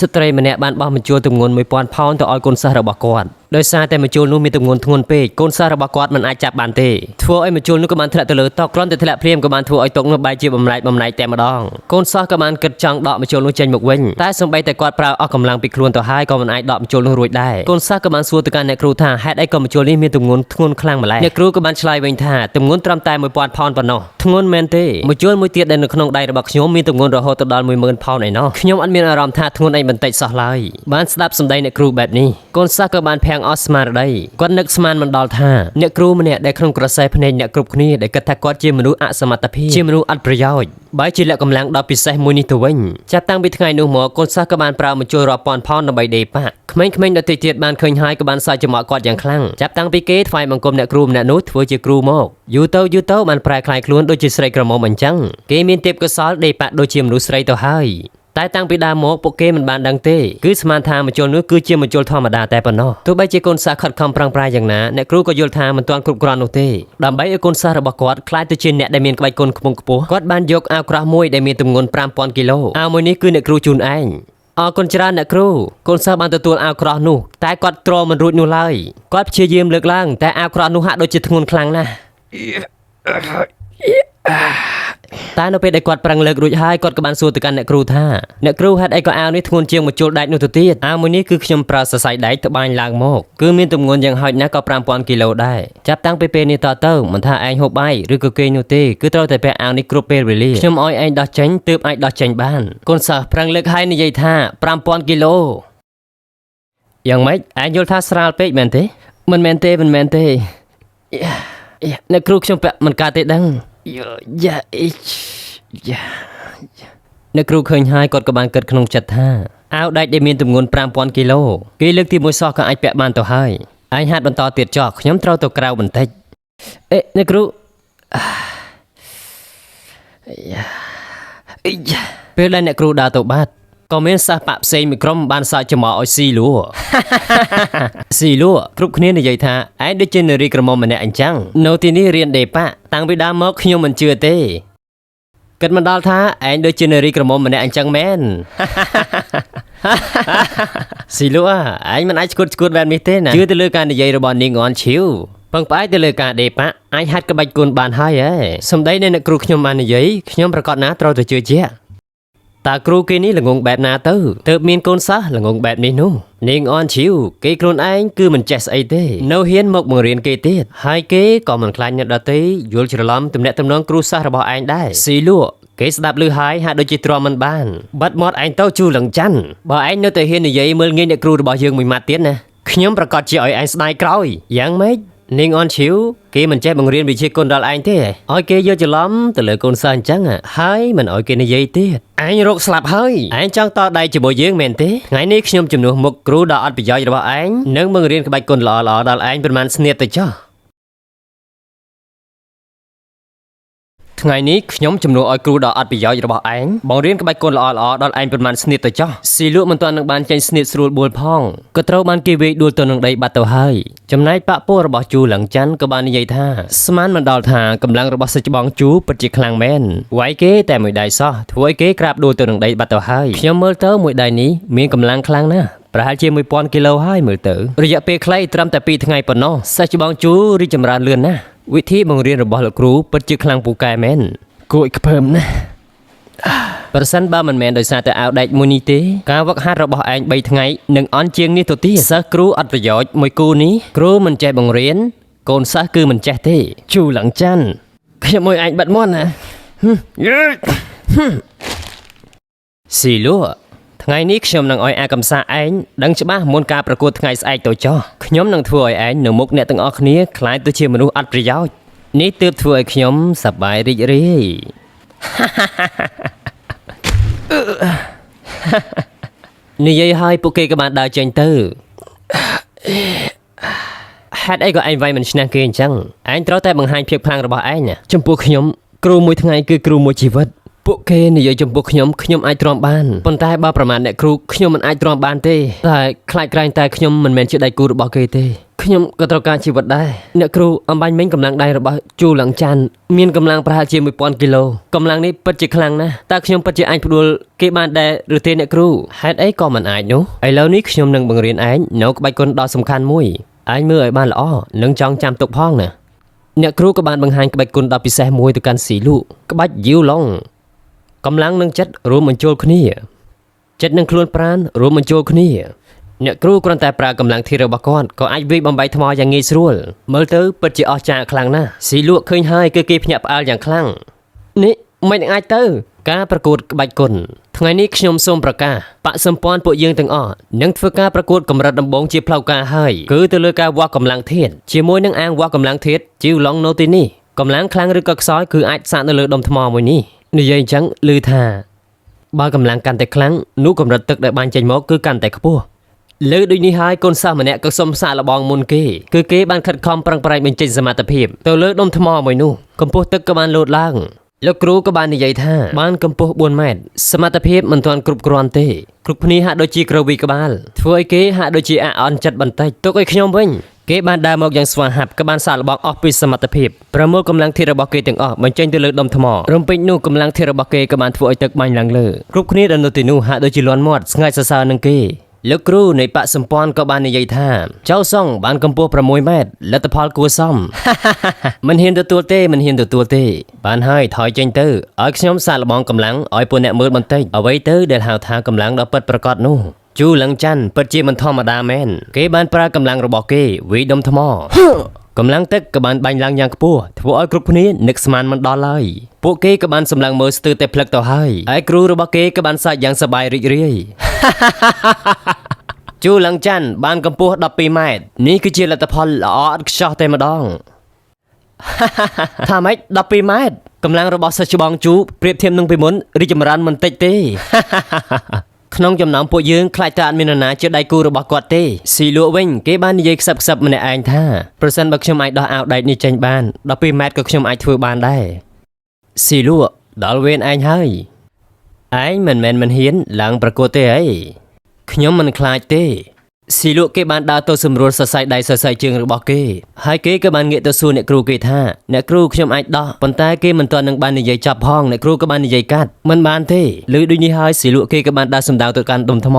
ស្ត្រីម្នាក់បានបោះម្ជុលទម្ងន់1000ផោនទៅឲ្យកូនសិស្សរបស់គាត់ដោយសារតែម្ជុលនោះមានទម្ងន់ធ្ងន់ពេកកូនសិស្សរបស់គាត់មិនអាចចាប់បានទេធ្វើឲ្យម្ជុលនោះក៏បានធ្លាក់ទៅលើតុគ្រាន់តែធ្លាក់ភ្លាមក៏បានធ្វើឲ្យតុនោះបែរជាបំលែកបំលែកតែម្ដងកូនសិស្សក៏បានគិតចង់ដកម្ជុលនោះចេញមកវិញតែសូម្បីតែគាត់ប្រើអស់កម្លាំងពីខ្លួនទៅហើយក៏មិនអាចដកម្ជុលនោះរួចដែរកូនសិស្សក៏បានសួរទៅកាន់អ្នកគ្រូថាហេតុអីក៏ម្ជុលនេះមានទម្ងន់ធ្ងន់ខ្លាំងម្ល៉េះអ្នកគ្រូក៏បានឆ្លើយវិញថាទម្ងន់ត្រឹមតែ1000ផោនប៉ុណ្ណោះធ្ងន់មែនទេម្ជុលមួយទៀតដែលនៅក្នុងដៃរបស់ខ្ញុំមានទម្ងន់រហូតទៅដល់10000ផោនឯណោះខ្ញុំអត់មានអារម្មណ៍ថាធ្ងន់អីបន្តិចសោះឡើយបានស្ដាប់សម្ដីអ្នកគ្រូបែបនេះកូនសិស្សក៏បានភាំងអស់ស្មារតីគាត់នឹកស្មានមិនដល់ថាអ្នកគ្រូម្នាក់ដែលក្នុងក្រសែភ្នែកអ្នកគ្រប់គ្នាដែលគិតថាគាត់ជាមនុស្សអសមត្ថភាពជាមនុស្សអត់ប្រយោជន៍បែរជាលាក់កម្លាំងដ៏ពិសេសមួយនេះទៅវិញចាប់តាំងពីថ្ងៃនោះមកកូនសិស្សក៏បានប្រើម្ជុលរាប់ពាន់ផោនដើម្បីដេរប៉ាក់ក្មេងៗដទៃទៀតបានឃើញហើយក៏បានសើចចំអកគាត់យ៉ាងខ្លាំងចាប់តាំងពីគេថ្វាយបង្គំអ្នកគ្រូម្នាក់នោះធ្វើជាគ្រូមកយូរទៅយូរទៅបានប្រែក្លាយខ្លួនដូចជាស្រីក្រមុំអញ្ចឹងគេមានទេពកោសល្យដេរប៉ាក់ដូចជាមនុស្សស្រីទៅហើយតែតាំងពីដើមមកពួកគេមិនបានដឹងទេគឺស្មានថាម្ជុលនោះគឺជាម្ជុលធម្មតាតែប៉ុណ្ណោះទោះបីជាកូនសិស្សខិតខំប្រឹងប្រែងយ៉ាងណាអ្នកគ្រូក៏យល់ថាមិនទាន់គ្រប់គ្រាន់នោះទេដើម្បីឲ្យកូនសិស្សរបស់គាត់ក្លាយទៅជាអ្នកដែលមានក្បាច់គុណខ្ពង់ខ្ពស់គាត់បានយកអាវក្រោះមួយដែលមានទម្ងន់5000គីឡូអាវមួយនេះគឺអ្នកគ្រូជូនឯងអរគុណច្រើនអ្នកគ្រូកូនសិស្សបានទទួលអាវក្រោះនោះតែគាត់ទ្រាំមិនរួចនោះឡើយគាត់ព្យាយាមលើកឡើងតែអាវក្រោះនោះហាក់ដូចជាធ្ងន់ខ្លាំងណាស់តែនៅពេលដែលគាត់ប្រឹងលើករួចហើយគាត់ក៏បានសួរទៅកាន់អ្នកគ្រូថាអ្នកគ្រូហេតុអីក៏អាវនេះធ្ងន់ជាងម្ជុលដែកនោះទៅទៀតអាវមួយនេះគឺខ្ញុំប្រើសរសៃដែកត្បាញឡើងមកគឺមានទម្ងន់យ៉ាងហោចណាស់ក៏5000គីឡូដែរចាប់តាំងពីពេលនេះតទៅមិនថាឯងហូបបាយឬក៏គេងនោះទេគឺត្រូវតែពាក់អាវនេះគ្រប់ពេលវេលាខ្ញុំឲ្យឯងដោះចេញទើបអាចដោះចេញបានកូនសិស្សប្រឹងលើកហើយនិយាយថា5000គីឡូយ៉ាងម៉េចឯងយល់ថាស្រាលពេកមែនទេមិនមែនទេមិនមែនទេអ្នកគ្រូខ្ញុំពាក់មិនកើតទេដឹងយ៉ាអ៊ីយ៉ាអ្នកគ្រូឃើញហើយគាត់ក៏បានគិតក្នុងចិត្តថាអាវដែកដែលមានទម្ងន់5000គីឡូគេលើកទី1សោះក៏អាចពាក់បានទៅហើយឯងហាត់បន្តទៀតចោះខ្ញុំត្រូវទៅក្រៅបន្តិចអេអ្នកគ្រូយ៉ាពេលដែលអ្នកគ្រូដើរទៅបាត់ក៏មានសិស្សប៉ាក់ផ្សេងមួយក្រុមបានសើចចំអកឲ្យស៊ីលួស៊ីលួគ្រប់គ្នានិយាយថាឯងដូចជានារីក្រមុំម្នាក់អញ្ចឹងនៅទីនេះរៀនដេប៉ាក់តាំងពីដើមមកខ្ញុំមិនជឿទេគិតមិនដល់ថាឯងដូចជានារីក្រមុំម្នាក់អញ្ចឹងមែនស៊ីលួឯងមិនអាចឈួតឈួតបែបនេះទេណាជឿទៅលើការនិយាយរបស់នាងអនឈីវពឹងផ្អែកទៅលើការដេប៉ាក់អាចហាត់ក្បាច់គុណបានហើយហ៎សម្ដីនៃអ្នកគ្រូខ្ញុំបាននិយាយខ្ញុំប្រកាសណាត្រូវតែជឿជាក់តើគ្រូគេនេះល្ងងបែបណាទៅទើបមានកូនសិស្សល្ងងបែបនេះនោះនាងអនឈីវគេខ្លួនឯងគឺមិនចេះស្អីទេនៅហ៊ានមកបង្រៀនគេទៀតហើយគេក៏មិនខ្លាចអ្នកដទៃយល់ច្រឡំទំនាក់ទំនងគ្រូសិស្សរបស់ឯងដែរស៊ីលក់គេស្ដាប់ឮហើយហាក់ដូចជាទ្រាំមិនបានបាត់មាត់ឯងទៅជូលឹងច័ន្ទបើឯងនៅតែហ៊ាននិយាយមើលងាយអ្នកគ្រូរបស់យើងមួយម៉ាត់ទៀតណាខ្ញុំប្រកាសជាឲ្យឯងស្ដាយក្រោយយ៉ាងម៉េចនាងអនឈីវគេមិនចេះបង្រៀនវិជ្ជាគុណដល់ឯងទេឲ្យគេយកច្រឡំទៅលើកូនសិស្សអញ្ចឹងហើយមិនឲ្យគេនិយាយទៀតឯងរកស្លាប់ហើយឯងចង់តដៃជាមួយយើងមែនទេថ្ងៃនេះខ្ញុំជំនួសមុខគ្រូដ៏អត់ប្រយោជន៍របស់ឯងនឹងបង្រៀនក្បាច់គុណល្អៗដល់ឯងប្រហែលស្នៀតទៅចុះថ្ងៃនេះខ្ញុំជំនួសឲ្យគ្រូដ៏អត់ប្រយោជន៍របស់ឯងបង្រៀនក្បាច់គុណល្អៗដល់ឯងប្រហែលស្នៀតទៅចុះស៊ីលក់មិនទាន់នឹងបានចេញស្នៀតស្រួលបួលផងក៏ត្រូវបានគេវាយដួលទៅនឹងដីបាត់ទៅហើយចំណែកប៉ពោះរបស់ជូលឹងច័ន្ទក៏បាននិយាយថាស្មានមិនដល់ថាកម្លាំងរបស់សិច្បងជូពិតជាខ្លាំងមែនវាយគេតែមួយដៃសោះធ្វើឲ្យគេក្រាបដួលទៅនឹងដីបាត់ទៅហើយខ្ញុំមើលទៅមួយដៃនេះមានកម្លាំងខ្លាំងណាស់ប្រហែលជា1000គីឡូហើយមើលទៅរយៈពេលខ្លីត្រឹមតែ2ថ្ងៃប៉ុណ្ណោះសិស្សច្បងជូរីកចម្រើនលឿនណាស់វិធីបង្រៀនរបស់លោកគ្រូពិតជាខ្លាំងពូកែមែនគួរឲ្យខ្ពើមណាស់ប្រសិនបើមិនមែនដោយសារតែអាវដែកមួយនេះទេការវឹកហាត់របស់ឯង3ថ្ងៃនឹងអន់ជាងនេះទៅទៀតសិស្សគ្រូអត់ប្រយោជន៍មួយគូនេះគ្រូមិនចេះបង្រៀនកូនសិស្សគឺមិនចេះទេជូឡើងច័ន្ទខ្ញុំមួយឯងបាត់មាត់ណាស៊ីលូថ្ងៃនេះខ្ញុំនឹងឲ្យអាកំសាឯងដឹងច្បាស់មុនការប្រកួតថ្ងៃស្អែកទៅចោះខ្ញុំនឹងធ្វើឲ្យឯងនៅមុខអ្នកទាំងអស់គ្នាក្លាយទៅជាមនុស្សអត់ប្រយោជន៍នេះទើបធ្វើឲ្យខ្ញុំសប្បាយរីករាយនិយាយហើយពួកគេក៏បានដើរចេញទៅហេតុអីក៏ឯងវាយមិនឈ្នះគេអញ្ចឹងឯងត្រូវតែបង្ហាញភាពខ្លាំងរបស់ឯងណាចំពោះខ្ញុំគ្រូមួយថ្ងៃគឺគ្រូមួយជីវិតពួកគេនិយាយចំពោះខ្ញុំខ្ញុំអាចទ្រាំបានប៉ុន្តែបើប្រមាថអ្នកគ្រូខ្ញុំមិនអាចទ្រាំបានទេតែខ្លាចក្រែងតែខ្ញុំមិនមែនជាដៃគូរបស់គេទេ ខ្ញុំក៏ត្រូវការជីវិតដែរអ្នកគ្រូអំបញ្ញមិញកម្លាំងដៃរបស់ជូឡងច័ន្ទមានកម្លាំងប្រហែលជា1000គីឡូកម្លាំងនេះពិតជាខ្លាំងណាស់តើខ្ញុំពិតជាអាចផ្ដួលគេបានដែរឬទេអ្នកគ្រូហេតុអីក៏មិនអាចនោះឥឡូវនេះខ្ញុំនឹងបង្រៀនឯងនៅក្បាច់គុណដ៏សំខាន់មួយឯងមើលឲ្យបានល្អនិងចងចាំទុកផងណាអ្នកគ្រូក៏បានបង្ហាញក្បាច់គុណដ៏ពិសេសមួយទៅកាន់ស៊ីលក់ក្បាច់យីវឡុងកម្លាំងនិងចិត្តរួមបញ្ចូលគ្នាចិត្តនិងខ្លួនប្រាណរួមបញ្ចូលគ្នា អ្នកគ្រូគ្រាន់តែប្រើកម្លាំងធាតុរបស់គាត់ក៏អាចវាយបំបែកថ្មយ៉ាងងាយស្រួលមើលទៅពិតជាអស្ចារ្យខ្លាំងណាស់ស៊ីលក់ឃើញហើយគឺគេភ្ញាក់ផ្អើលយ៉ាងខ្លាំងនេះមិនអាចទៅការប្រកួតក្បាច់គុណថ្ងៃនេះខ្ញុំសូមប្រកាសបកសម្ព័ន្ធពួកយើងទាំងអស់នឹងធ្វើការប្រកួតកម្រិតដំបូងជាផ្លូវការហើយគឺទៅលើការវាស់កម្លាំងធាតុជាមួយនឹងអាងវាស់កម្លាំងធាតុជីវឡុងនៅទីនេះកម្លាំងខ្លាំងឬក៏ខ្សោយគឺអាចសាកនៅលើដុំថ្មមួយនេះនិយាយអញ្ចឹងឮថាបើកម្លាំងកាន់តែខ្លាំងនោះកម្រិតទឹកដែលបានចេញមកគឺកាន់តែខ្ពស់ លើដូចនេះហើយកូនសិស្សម្នាក់ក៏សុំសាកល្បងមុនគេគឺគេបានខិតខំប្រឹងប្រែងបញ្ចេញសមត្ថភាពទៅលើដុំថ្មមួយនោះកម្ពស់ទឹកក៏បានលោតឡើងលោកគ្រូក៏បាននិយាយថាបានកម្ពស់4ម៉ែត្រសមត្ថភាពមិនទាន់គ្រប់គ្រាន់ទេគ្រប់គ្នាហាក់ដូចជាក្រវីក្បាលធ្វើឲ្យគេហាក់ដូចជាអាក់អន់ចិត្តបន្តិចទុកឲ្យខ្ញុំវិញគេបានដើរមកយ៉ាងស្វាហាប់ក៏បានសាកល្បងអស់ពីសមត្ថភាពប្រមូលកម្លាំងធាតុរបស់គេទាំងអស់បញ្ចេញទៅលើដុំថ្មរំពេចនោះកម្លាំងធាតុរបស់គេក៏បានធ្វើឲ្យទឹកបាញ់ឡើងលើគ្រប់គ្នាដែលនៅទីនោះហាក់ដូចជាលាន់មាត់ស្ងាត់សរសើរនឹងគេលោកគ្រូនៃបកសម្ព័ន្ធក៏បាននិយាយថាចៅសុងបានកម្ពស់6ម៉ែត្រលទ្ធផលគួរសម មិនហ៊ានទទួលទេមិនហ៊ានទទួលទេបានហើយថយចេញទៅឲ្យខ្ញុំសាកល្បងកម្លាំងឲ្យពួកអ្នកមើលបន្តិចអ្វីទៅដែលហៅថាកម្លាំងដ៏ពិតប្រាកដនោះជូលឹងច័ន្ទពិតជាមិនធម្មតាមែនគេបានប្រើកម្លាំងរបស់គេវាយដុំថ្ម កម្លាំងទឹកក៏បានបាញ់ឡើងយ៉ាងខ្ពស់ធ្វើឲ្យគ្រប់គ្នានឹកស្មានមិនដល់ឡើយពួកគេក៏បានសម្លឹងមើលស្ទើរតែផ្លឹកទៅហើយឯគ្រូរបស់គេក៏បានសាច់យ៉ាងសប្បាយរីករាយ ជូលឹងច័ន្ទបានកម្ពស់12ម៉ែត្រនេះគឺជាលទ្ធផលល្អឥតខ្ចោះតែម្ដង ថាម៉េច12ម៉ែត្រកម្លាំងរបស់សិស្សច្បងជូប្រៀបធៀបនឹងពីមុនរីកចម្រើនមិនតិចទេ ក្នុងចំណោមពួកយើងខ្លាចតែអត់មាននរណាជាដៃគូរបស់គាត់ទេស៊ីលក់វិញគេបាននិយាយខ្សឹបខ្សឹបម្នាក់ឯងថាប្រសិនបើខ្ញុំអាចដោះអាវដែកនេះចេញបាន12ម៉ែត្រក៏ខ្ញុំអាចធ្វើបានដែរស៊ីលក់ដល់វេនឯងហើយឯងមិនមែនមិនហ៊ានឡើងប្រកួតទេអីខ្ញុំមិនខ្លាចទេស៊ីលក់គេបានដើរទៅសម្រួលសរសៃដៃសរសៃជើងរបស់គេហើយគេក៏បានងាកទៅសួរអ្នកគ្រូគេថាអ្នកគ្រូខ្ញុំអាចដោះប៉ុន្តែគេមិនទាន់នឹងបាននិយាយចាប់ផងអ្នកគ្រូក៏បាននិយាយកាត់មិនបានទេឬដូចនេះហើយស៊ីលក់គេក៏បានដើរសម្ដៅទៅកាន់ដុំថ្ម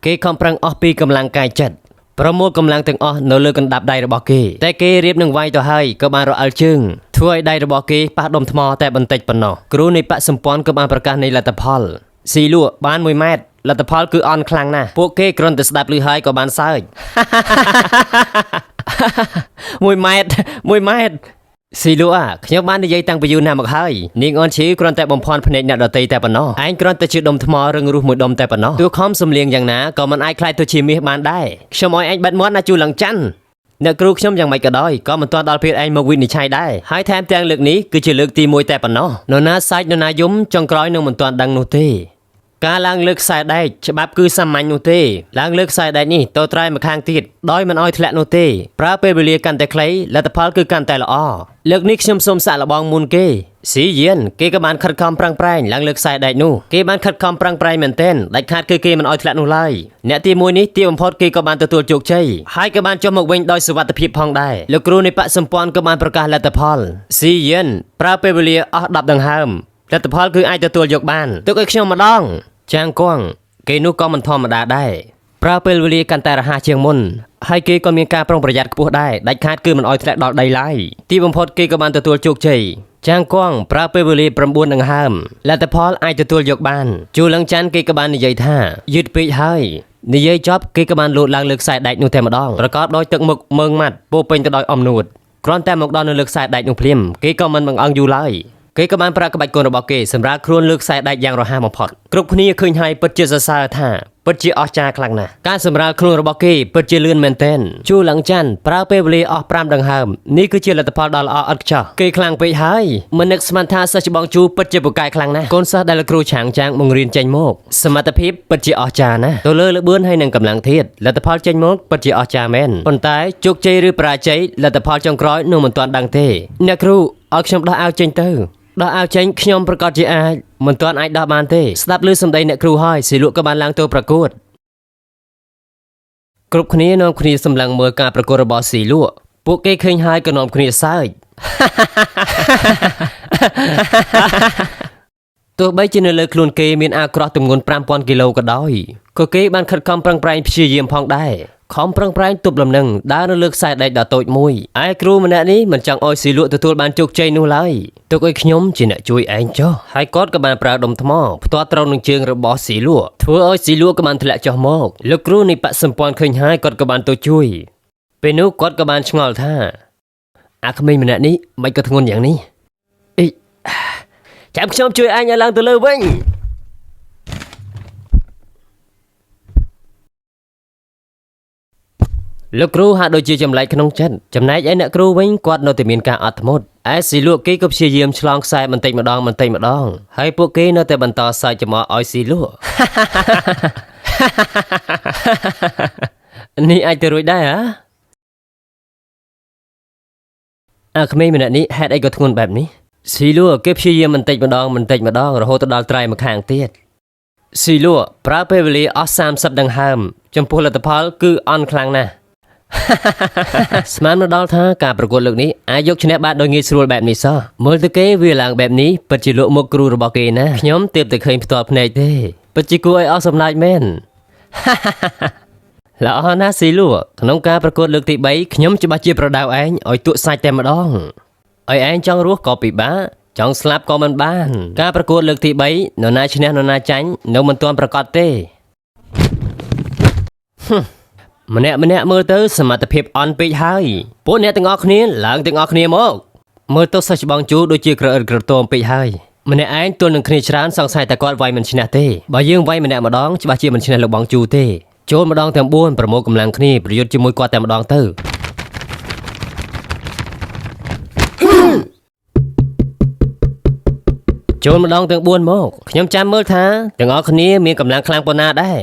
គេខំប្រឹងអស់ពីកម្លាំងកាយចិត្តប្រមូលកម្លាំងទាំងអស់នៅលើកណ្ដាប់ដៃរបស់គេតែគេរៀបនឹងវាយទៅហើយក៏បានរអិលជើងធ្វើឲ្យដៃរបស់គេប៉ះដុំថ្មតែបន្តិចប៉ុណ្ណោះគ្រូនៃបកសម្ព័ន្ធក៏បានប្រកាសនៃលទ្ធផលស៊ីលក់បាន1ម៉ែត្រលទ្ធផលគឺអន់ខ្លាំងណាស់ពួកគេគ្រាន់តែស្ដាប់ឮហើយក៏បានសើច 1ម៉ែត្រ1ម៉ែត្រស៊ីលូអាខ្ញុំបាននិយាយតាំងពីយូរណាស់មកហើយនាងអនឈីគ្រាន់តែបំភាន់ភ្នែកអ្នកដទៃតែប៉ុណ្ណោះឯងគ្រាន់តែជាដុំថ្មរឹងរូសមួយដុំតែប៉ុណ្ណោះទោះខំសំលៀងយ៉ាងណាក៏មិនអាចក្លាយទៅជាមាសបានដែរខ្ញុំឲ្យឯងបិទមាត់ណាជូលឹងច័ន្ទអ្នកគ្រូខ្ញុំយ៉ាងម៉េចក៏ដោយក៏មិនទាន់ដល់ពេលឯងមកវិនិច្ឆ័យដែរហើយថែមទាំងលើកនេះគឺជាលើកទី1តែប៉ុណ្ណោះនរណាសាច់នរណាយំចុងក្រោយនឹងមិនទាន់ដឹងនោះទេការឡើងលើខ្សែដែកច្បាប់គឺសាមញ្ញនោះទេឡើងលើខ្សែដែកនេះទៅត្រែម្ខាងទៀតដោយមិនឲ្យធ្លាក់នោះទេប្រើពេលវេលាកាន់តែខ្លីលទ្ធផលគឺកាន់តែល្អលើកនេះខ្ញុំសូមសាកល្បងមុនគេស៊ីយៀនគេក៏បានខិតខំប្រឹងប្រែងឡើងលើខ្សែដែកនោះគេបានខិតខំប្រឹងប្រែងមែនទែនដាច់ខាតគឺគេមិនឲ្យធ្លាក់នោះឡើយអ្នកទី1នេះទីបំផុតគេក៏បានទទួលជោគជ័យហើយក៏បានចុះមកវិញដោយសុវត្ថិភាពផងដែរលោកគ្រូនៃបកសម្ព័ន្ធក៏បានប្រកាសលទ្ធផលស៊ីយៀនប្រើពេលវេលាអស់10ដង្ហើមលទ្ធផលគឺអាចទទួលយកបានទុកឲ្យខ្ញុំម្ដងចាងគួងគេនោះក៏មិនធម្មតាដែរប្រើពេលវេលាកាន់តែរហ័សជាងមុនហើយគេក៏មានការប្រុងប្រយ័ត្នខ្ពស់ដែរដាច់ខាតគឺមិនអោយធ្លាក់ដល់ដីឡើយទីបំផុតគេក៏បានទទួលជោគជ័យចាងគួងប្រើពេលវេលា9ដង្ហើមលទ្ធផលអាចទទួលយកបានជូលឹងច័ន្ទគេក៏បាននិយាយថាយឺតពេកហើយនិយាយចប់គេក៏បានលោតឡើងលើខ្សែដែកនោះតែម្ដងប្រកបដោយទឹកមុខមើងម៉ាត់ពោពេញទៅដោយអំនួតគ្រាន់តែមកដល់នៅលើខ្សែដែកនោះភ្លាមគេក៏មិនបង្អង់យូរឡើយគេក៏បានប្រើក្បាច់កូនរបស់គេសម្រាប់ខ្លួនលើខ្សែដែកយ៉ាងរហ័សបំផុតគ្រប់គ្នាឃើញហើយពិតជាសរសើរថាពិតជាអស្ចារ្យខ្លាំងណាស់ការសម្រាលខ្លួនរបស់គេពិតជាលឿនមែនទែនជូលឹងច័ន្ទប្រើពេលវេលាអស់5ដង្ហើមនេះគឺជាលទ្ធផលដ៏ល្អឥតខ្ចោះគេខ្លាំងពេកហើយមិននឹកស្មានថាសិស្សច្បងជូពិតជាពូកែខ្លាំងណាស់កូនសិស្សដែលលោកគ្រូឆាងចាងបង្រៀនចេញមកសមត្ថភាពពិតជាអស្ចារ្យណាស់ទៅលើល្បឿនហើយនឹងកម្លាំងធាតុលទ្ធផលចេញមកពិតជាអស្ចារ្យមែនប៉ុន្តែជោគជ័យឬបរាជ័យលទ្ធផលចុងក្រោយនឹងមិនទាន់ដឹងទេអ្នកគ្រូឲ្យខ្ញុំដោះអាវចេញទៅដោះអាវចេញខ្ញុំប្រកាសជាអាចមិនទាន់អាចដោះបានទេស្ដាប់ឮសម្ដីអ្នកគ្រូហើយស៊ីលក់ក៏បានឡើងទៅប្រកួត គ្រប់គ្នានាំគ្នាសម្លឹងមើលការប្រកួតរបស់ស៊ីលក់ពួកគេឃើញហើយក៏នាំគ្នាសើច ទោះបីជានៅលើខ្លួនគេមានអាវក្រោះទម្ងន់5000គីឡូក៏ដោយក៏គេបានខិតខំប្រឹងប្រែងព្យាយាមផងដែរខំប្រឹងប្រែងទប់លំនឹងដើរនៅលើខ្សែដែកដ៏តូចមួយឯគ្រូម្នាក់នេះមិនចង់ឲ្យស៊ីលក់ទទួលបានជោគជ័យនោះឡើយទុកឲ្យខ្ញុំជាអ្នកជួយឯងចុះហើយគាត់ក៏បានប្រើដុំថ្មផ្ទាត់ត្រូវនឹងជើងរបស់ស៊ីលក់ធ្វើឲ្យស៊ីលក់ក៏បានធ្លាក់ចុះមកលោកគ្រូនៃបកសម្ព័ន្ធឃើញហើយគាត់ក៏បានទៅជួយពេលនោះគាត់ក៏បានឆ្ងល់ថាអាក្មេងម្នាក់នេះមិនក៏ធ្ងន់យ៉ាងនេះអី ចាំខ្ញុំជួយអញឲ្យឡើងទៅលើវិញលោកគ្រូហាក់ដូចជាចម្លែកក្នុងចិត្តចំណែកឯអ្នកគ្រូវិញគាត់នៅតែមានការអត់ធ្មត់ឯស៊ីលក់គេក៏ព្យាយាមឆ្លងខ្សែបន្តិចម្ដងបន្តិចម្ដងហើយពួកគេនៅតែបន្តសើចចំអកឲ្យស៊ីលក់ នេះអាចទៅរួចដែរហ៎អាក្មេងម្នាក់នេះហេតុអីក៏ធ្ងន់បែបនេះស៊ីលក់គេព្យាយាមបន្តិចម្ដងបន្តិចម្ដងរហូតទៅដល់ត្រៃម្ខាងទៀតស៊ីលក់ប្រើពេលវេលាអស់30ដង្ហើមចំពោះលទ្ធផលគឺអន់ខ្លាំងណាស់ ស្មានមកដល់ថាការប្រកួតលើកនេះអាចយកឈ្នះបានដោយងាយស្រួលបែបនេះសោះមើលទៅគេវាឡើងបែបនេះពិតជាលក់មុខគ្រូរបស់គេណាខ្ញុំទើបតែឃើញផ្ទាល់ភ្នែកទេពិតជាគួរឲ្យអស់សំណើចមែន ល្អណាស់ស៊ីលក់ក្នុងការប្រកួតលើកទី3ខ្ញុំច្បាស់ជាប្រដៅឯងឲ្យទក់សាច់តែម្ដងឲ្យឯងចង់រស់ក៏ពិបាកចង់ស្លាប់ក៏មិនបានការប្រកួតលើកទី3នរណាឈ្នះនរណាចាញ់នៅមិនទាន់ប្រកាសទេហឹមម្នាក់ម្នាក់មើលទៅសមត្ថភាពអន់ពេកហើយពួកអ្នកទាំងអស់គ្នាឡើងទាំងអស់គ្នាមកមើលទៅសិស្សច្បងជូដូចជាក្រអឺតក្រទមពេកហើយម្នាក់ឯងទល់នឹងគ្នាច្រើនសង្ស័យតែគាត់វាយមិនឈ្នះទេបើយើងវាយម្នាក់ម្ដងច្បាស់ជាមិនឈ្នះលោកបងជូទេចូលម្ដងទាំង4ប្រមូលកម្លាំងគ្នាប្រយុទ្ធជាមួយគាត់តែម្ដងទៅចូលម្ដងទាំង4មកខ្ញុំចាំមើលថាទាំងអស់គ្នាមានកម្លាំងខ្លាំងប៉ុណ្ណាដែរ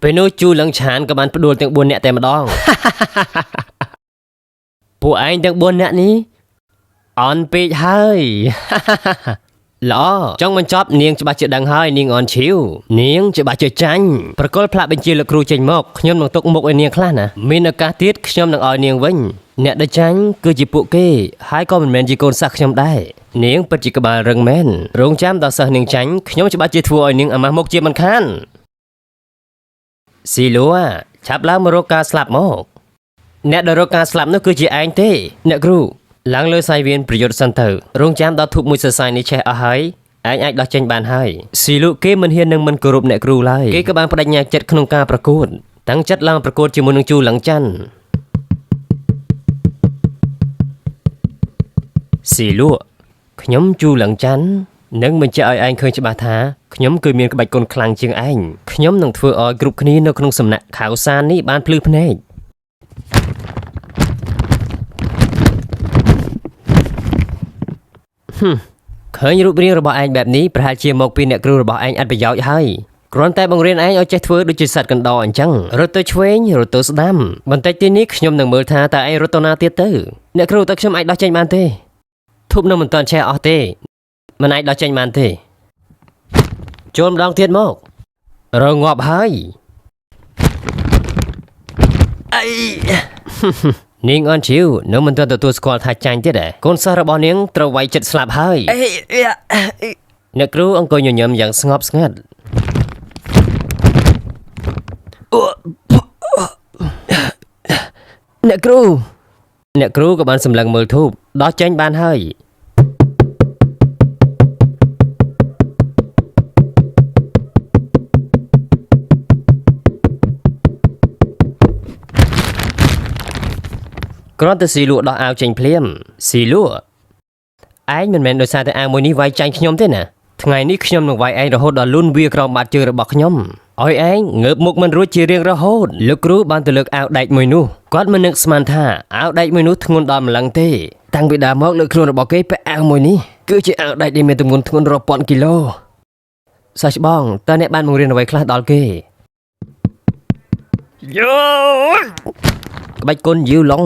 ពេលនោះជូលឹងឆានក៏បានផ្ដួលទាំង4នាក់តែម្ដង ពួកឯងទាំង4នាក់នេះអន់ពេកហើយ ល្អចង់បញ្ចប់នាងច្បាស់ជាដឹងហើយនាងអន់ឈីវនាងច្បាស់ជាចាញ់ប្រកល់ផ្លាកបញ្ជាលោកគ្រូចេញមកខ្ញុំនឹងទុកមុខឲ្យនាងខ្លះណាមានឱកាសទៀតខ្ញុំនឹងឲ្យនាងវិញអ្នកដែលចាញ់គឺជាពួកគេហើយក៏មិនមែនជាកូនសិស្សខ្ញុំដែរនាងពិតជាក្បាលរឹងមែនរងចាំដល់សិស្សនាងចាញ់ខ្ញុំច្បាស់ជាធ្វើឲ្យនាងអាម៉ាស់មុខជាមិនខានស៊ីលួឆាប់ឡើងមករកការស្លាប់មកអ្នកដែលរកការស្លាប់នោះគឺជាឯងទេអ្នកគ្រូឡើងលើសាយវៀនប្រយុទ្ធសិនទៅរងចាំដល់ធូបមួយសរសៃនេះឆេះអស់ហើយឯងអាចដោះចេញបានហើយស៊ីលូគេមិនហ៊ាននឹងមិនគោរពអ្នកគ្រូឡើយគេក៏បានបដិញ្ញាចិត្តក្នុងការប្រកួតតាំងចិត្តឡើងប្រកួតជាមួយនឹងជូលឹងច័ន្ទស៊ីលូខ្ញុំជូលឹងច័ន្ទនឹងបញ្ជាក់ឲ្យឯងឃើញច្បាស់ថាខ្ញុំគឺមានក្បាច់គុណខ្លាំងជាងឯងខ្ញុំនឹងធ្វើឲ្យគ្រប់គ្នានៅក្នុងសំណាក់ខៅសាននេះបានភ្លឺភ្នែក ឃើញរូបរាងរបស់ឯងបែបនេះប្រហែលជាមកពីអ្នកគ្រូរបស់ឯងអត់ប្រយោជន៍ហើយគ្រាន់តែបង្រៀនឯងឲ្យចេះធ្វើដូចជាសត្វកណ្ដរអញ្ចឹងរត់ទៅឆ្វេងរត់ទៅស្ដាំបន្តិចទៀតនេះខ្ញុំនឹងមើលថាតើឯងរត់ទៅណាទៀតទៅអ្នកគ្រូតើខ្ញុំអាចដោះចេញបានទេធូបនៅមិនទាន់ឆេះអស់ទេមិនអាចដោះចេញបានទេចូលម្ដងទៀតមករងាប់ហើយអី នាងអនឈីវនៅមិនទាន់ទទួលស្គាល់ថាចាញ់ទៀតដែរកូនសិស្សរបស់នាងត្រូវវាយចិត្តស្លាប់ហើយ អេអេ អ្នកគ្រូអង្គុយញញឹមយ៉ាងស្ងប់ស្ងាត់អ្នកគ្រូអ្នកគ្រូក៏បានសម្លឹងមើលធូបដោះចេញបានហើយគ្រាន់តែស៊ីលក់ដោះអាវចេញភ្លាមស៊ីលក់ឯងមិនមែនដោយសារតែអាវមួយនេះវាយចាញ់ខ្ញុំទេណាថ្ងៃនេះខ្ញុំនឹងវាយឯងរហូតដល់លូនវាក្រោមបាតជើងរបស់ខ្ញុំ ឲ្យឯងងើបមុខមិនរួចជារៀងរហូតលោកគ្រូបានទៅលើកអាវដែកមួយនោះគាត់មិននឹកស្មានថាអាវដែកមួយនោះធ្ងន់ដល់ម្លឹងទេតាំងពីដើមមកលើខ្លួនរបស់គេពាក់អាវមួយនេះគឺជាអាវដែកដែលមានទម្ងន់ធ្ងន់រាប់ពាន់គីឡូសិស្សច្បងតើអ្នកបានបង្រៀនអ្វីខ្លះដល់គេយោក្បាច់គុណយូឡុង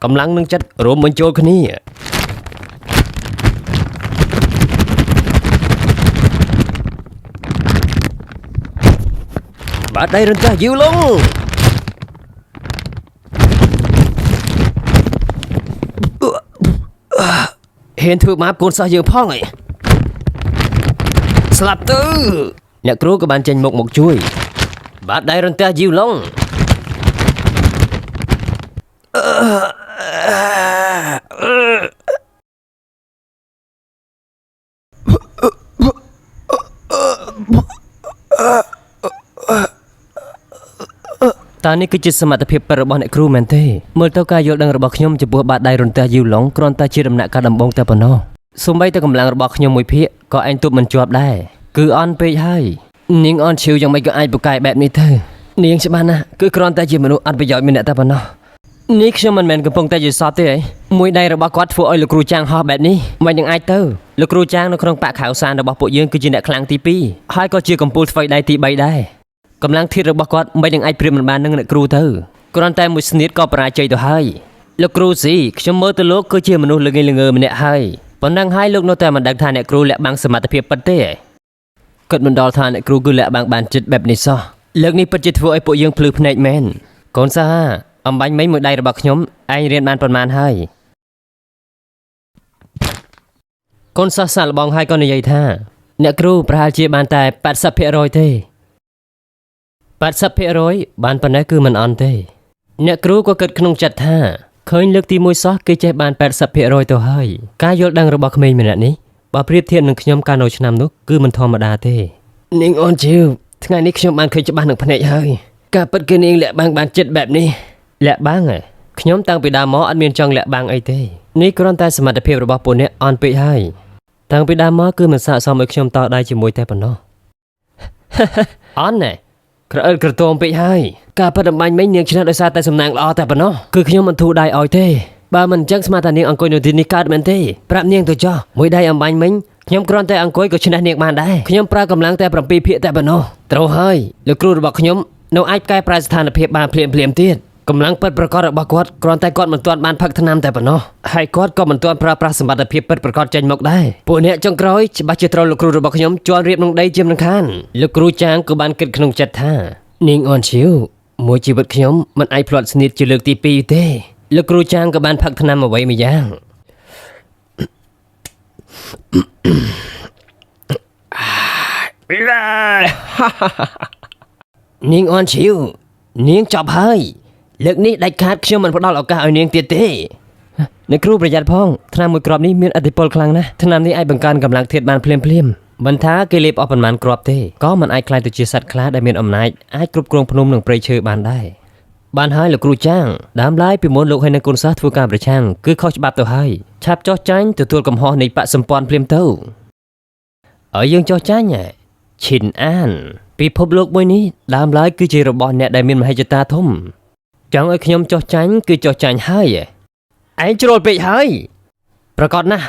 កម្លាំងនឹងចិត្តរួមបញ្ចូលគ្នា បាទដៃរន្ទះយូឡុងហ៊ានធ្វើបាបកូនសិស្សយើងផងអីស្លាប់ទៅអ្នកគ្រូក៏បានចេញមុខមកជួយ បាទដៃរន្ទះយូឡុងតើនេះគឺជាសមត្ថភាពពិតរបស់អ្នកគ្រូមែនទេមើលទៅការយល់ដឹងរបស់ខ្ញុំចំពោះបាតដៃរន្ទះយូឡុងគ្រាន់តែជាដំណាក់កាលដំបូងតែប៉ុណ្ណោះសូម្បីតែកម្លាំងរបស់ខ្ញុំមួយភាគក៏ឯងទប់មិនជាប់ដែរគឺអន់ពេកហើយនាងអន់ឈឺយ៉ាងម៉េចក៏អាចពូកែបែបនេះទៅនាងច្បាស់ណាស់គឺគ្រាន់តែជាមនុស្សអត់ប្រយោជន៍ម្នាក់តែប៉ុណ្ណោះនេះខ្ញុំមិនមែនកំពុងតែយល់សប្តិទេអីមួយដៃរបស់គាត់ធ្វើឲ្យលោកគ្រូចាងហោះបែបនេះមិននឹងអាចទៅលោកគ្រូចាងនៅក្នុងប៉ាក់ខៅសានរបស់ពួកយើងគឺជាអ្នកខ្លាំងទី2ហើយក៏ជាកំពូលថ្វីដៃទី3ដែរ កម្លាំងធាតុរបស់គាត់មិននឹងអាចប្រៀបមិនបាននឹងអ្នកគ្រូទៅគ្រាន់តែមួយស្នៀតក៏បរាជ័យទៅហើយលោកគ្រូស៊ីខ្ញុំមើលទៅលោកគឺជាមនុស្សល្ងីល្ងើម្នាក់ហើយប៉ុណ្ណឹងហើយលោកនៅតែមិនដឹងថាអ្នកគ្រូលាក់បាំងសមត្ថភាពពិតទេគាត់មិនដល់ថាអ្នកគ្រូគឺលាក់បាំងបានចិត្តបែបនេះសោះលើកនេះពិតជាធ្វើឲ្យពួកយើងភ្លឺភ្នែកមែនកូនសាអំបញ្ញមិញមួយដៃរបស់ខ្ញុំឯងរៀនបានប៉ុន្មានហើយកូនសិស្សសាកល្បងហើយក៏និយាយថាអ្នកគ្រូប្រហែលជាបានតែ80%ទេ 80%បានប៉ុណ្ណេះគឺមិនអន់ទេអ្នកគ្រូក៏គិតក្នុងចិត្តថាឃើញលើកទី1សោះគេចេះបាន80%ទៅហើយការយល់ដឹងរបស់ក្មេងម្នាក់នេះបើប្រៀបធៀបនឹងខ្ញុំកាលនៅឆ្នាំនោះគឺមិនធម្មតាទេនាងអូនជឿថ្ងៃនេះខ្ញុំបានឃើញច្បាស់នឹងភ្នែកហើយការពិតគឺនាងលាក់បាំងបានចិត្តបែបនេះលាក់បាំងហ៎ខ្ញុំតាំងពីដើមមកអត់មានចង់លាក់បាំងអីទេនេះគ្រាន់តែសមត្ថភាពរបស់ពួកអ្នកអន់ពេកហើយតាំងពីដើមមកគឺមិនស័ក្តិសមឲ្យខ្ញុំតដៃជាមួយតែប៉ុណ្ណោះ អន់ណែ ក្រអិលក្រទមពេកហើយការប៉ັດអំបញ្ញមិញនាងឈ្នះដោយសារតែសំណាងល្អតែប៉ុណ្ណោះគឺខ្ញុំមិនធូរដៃឲ្យទេបើមិនអញ្ចឹងស្មានថានាងអង្គុយនៅទីនេះកើតមែនទេប្រាប់នាងទៅចោះមួយដៃអំបញ្ញមិញខ្ញុំគ្រាន់តែអង្គុយក៏ឈ្នះនាងបានដែរខ្ញុំប្រើកម្លាំងតែ7ភាគតែប៉ុណ្ណោះត្រូវហើយលោកគ្រូរបស់ខ្ញុំនៅអាចកែប្រែស្ថានភាពបានភ្លាមភ្លាមៗទៀតកម្លាំងពិតប្រាកដរបស់គាត់គ្រាន់តែគាត់មិនទាន់បានផឹកថ្នាំតែប៉ុណ្ណោះហើយគាត់ក៏មិនទាន់ប្រើប្រាស់សមត្ថភាពពិតប្រាកដចេញមកដែរពួកអ្នកចុងក្រោយច្បាស់ជាត្រូវលោកគ្រូរបស់ខ្ញុំជន់រៀបនឹងដីជាមិនខានលោកគ្រូចាងក៏បានគិតក្នុងចិត្តថានាងអនឈៀវមួយជីវិតខ្ញុំមិនអាចផ្្លាត់ស្នៀតជាលើកទី2ទេលោកគ្រូចាងក៏បានផឹកថ្នាំអ្វីមួយយ៉ាង នាងអនឈៀវនាងចប់ហើយលើកនេះដាច់ខាតខ្ញុំមិនផ្ដល់ឱកាសឲ្យនាងទៀតទេអ្នកគ្រូប្រយ័ត្នផងថ្នាំមួយគ្រាប់នេះមានឥទ្ធិពលខ្លាំងណាស់ថ្នាំនេះអាចបង្កើនកម្លាំងធាតុបានភ្លាមភ្លាមៗមិនថាគេលេបអស់ប៉ុន្មានគ្រាប់ទេក៏មិនអាចក្លាយទៅជាសត្វខ្លាដែលមានអំណាចអាចគ្រប់គ្រងភ្នំនិងព្រៃឈើបានដែរបានហើយលោកគ្រូចាងដើមឡើយពីមុនលោកហើយនឹងកូនសិស្សធ្វើការប្រឆាំងគឺខុសច្បាប់ទៅហើយឆាប់ចោះចាញ់ទទួលកំហុសនៃបកសម្ព័ន្ធភ្លាមទៅឲ្យយើងចោះចាញ់ហ៎ឈិនអានពិភពលោកមួយនេះដើមឡើយគឺជារបស់អ្នកដែលមានមហិច្ឆតាធំចង់ឲ្យខ្ញុំចោះចាញ់គឺចោះចាញ់ហើយឯងជ្រុលពេកហើយប្រកាសណាស់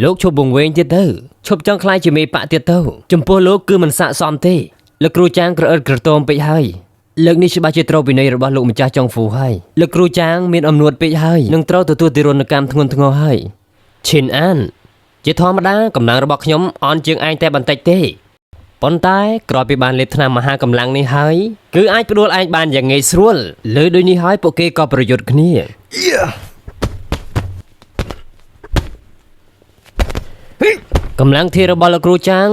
លោកឈប់វង្វេងទៀតទៅឈប់ចង់ខ្លាយជាមេបកទៀតទៅចំពោះលោកគឺមិនស័ក្តិសមទេលោកគ្រូចាងក្រអឺតក្រទមពេកហើយលើកនេះច្បាស់ជាត្រូវវិន័យរបស់លោកម្ចាស់ចុងហ្វូហើយលោកគ្រូចាងមានអំនួតពេកហើយនឹងត្រូវទទួលទារុណកម្មធ្ងន់ធ្ងរហើយឈិនអានជាធម្មតាកម្លាំងរបស់ខ្ញុំអន់ជាងឯងតែបន្តិចទេប៉ុន្តែក្រោយពីបានលេបថ្នាំមហាកម្លាំងនេះហើយគឺអាចផ្ដួលឯងបានយ៉ាងងាយស្រួលលើដូចនេះហើយពួកគេក៏ប្រយុទ្ធគ្នាកម្លាំងធាតុរបស់លោកគ្រូចាង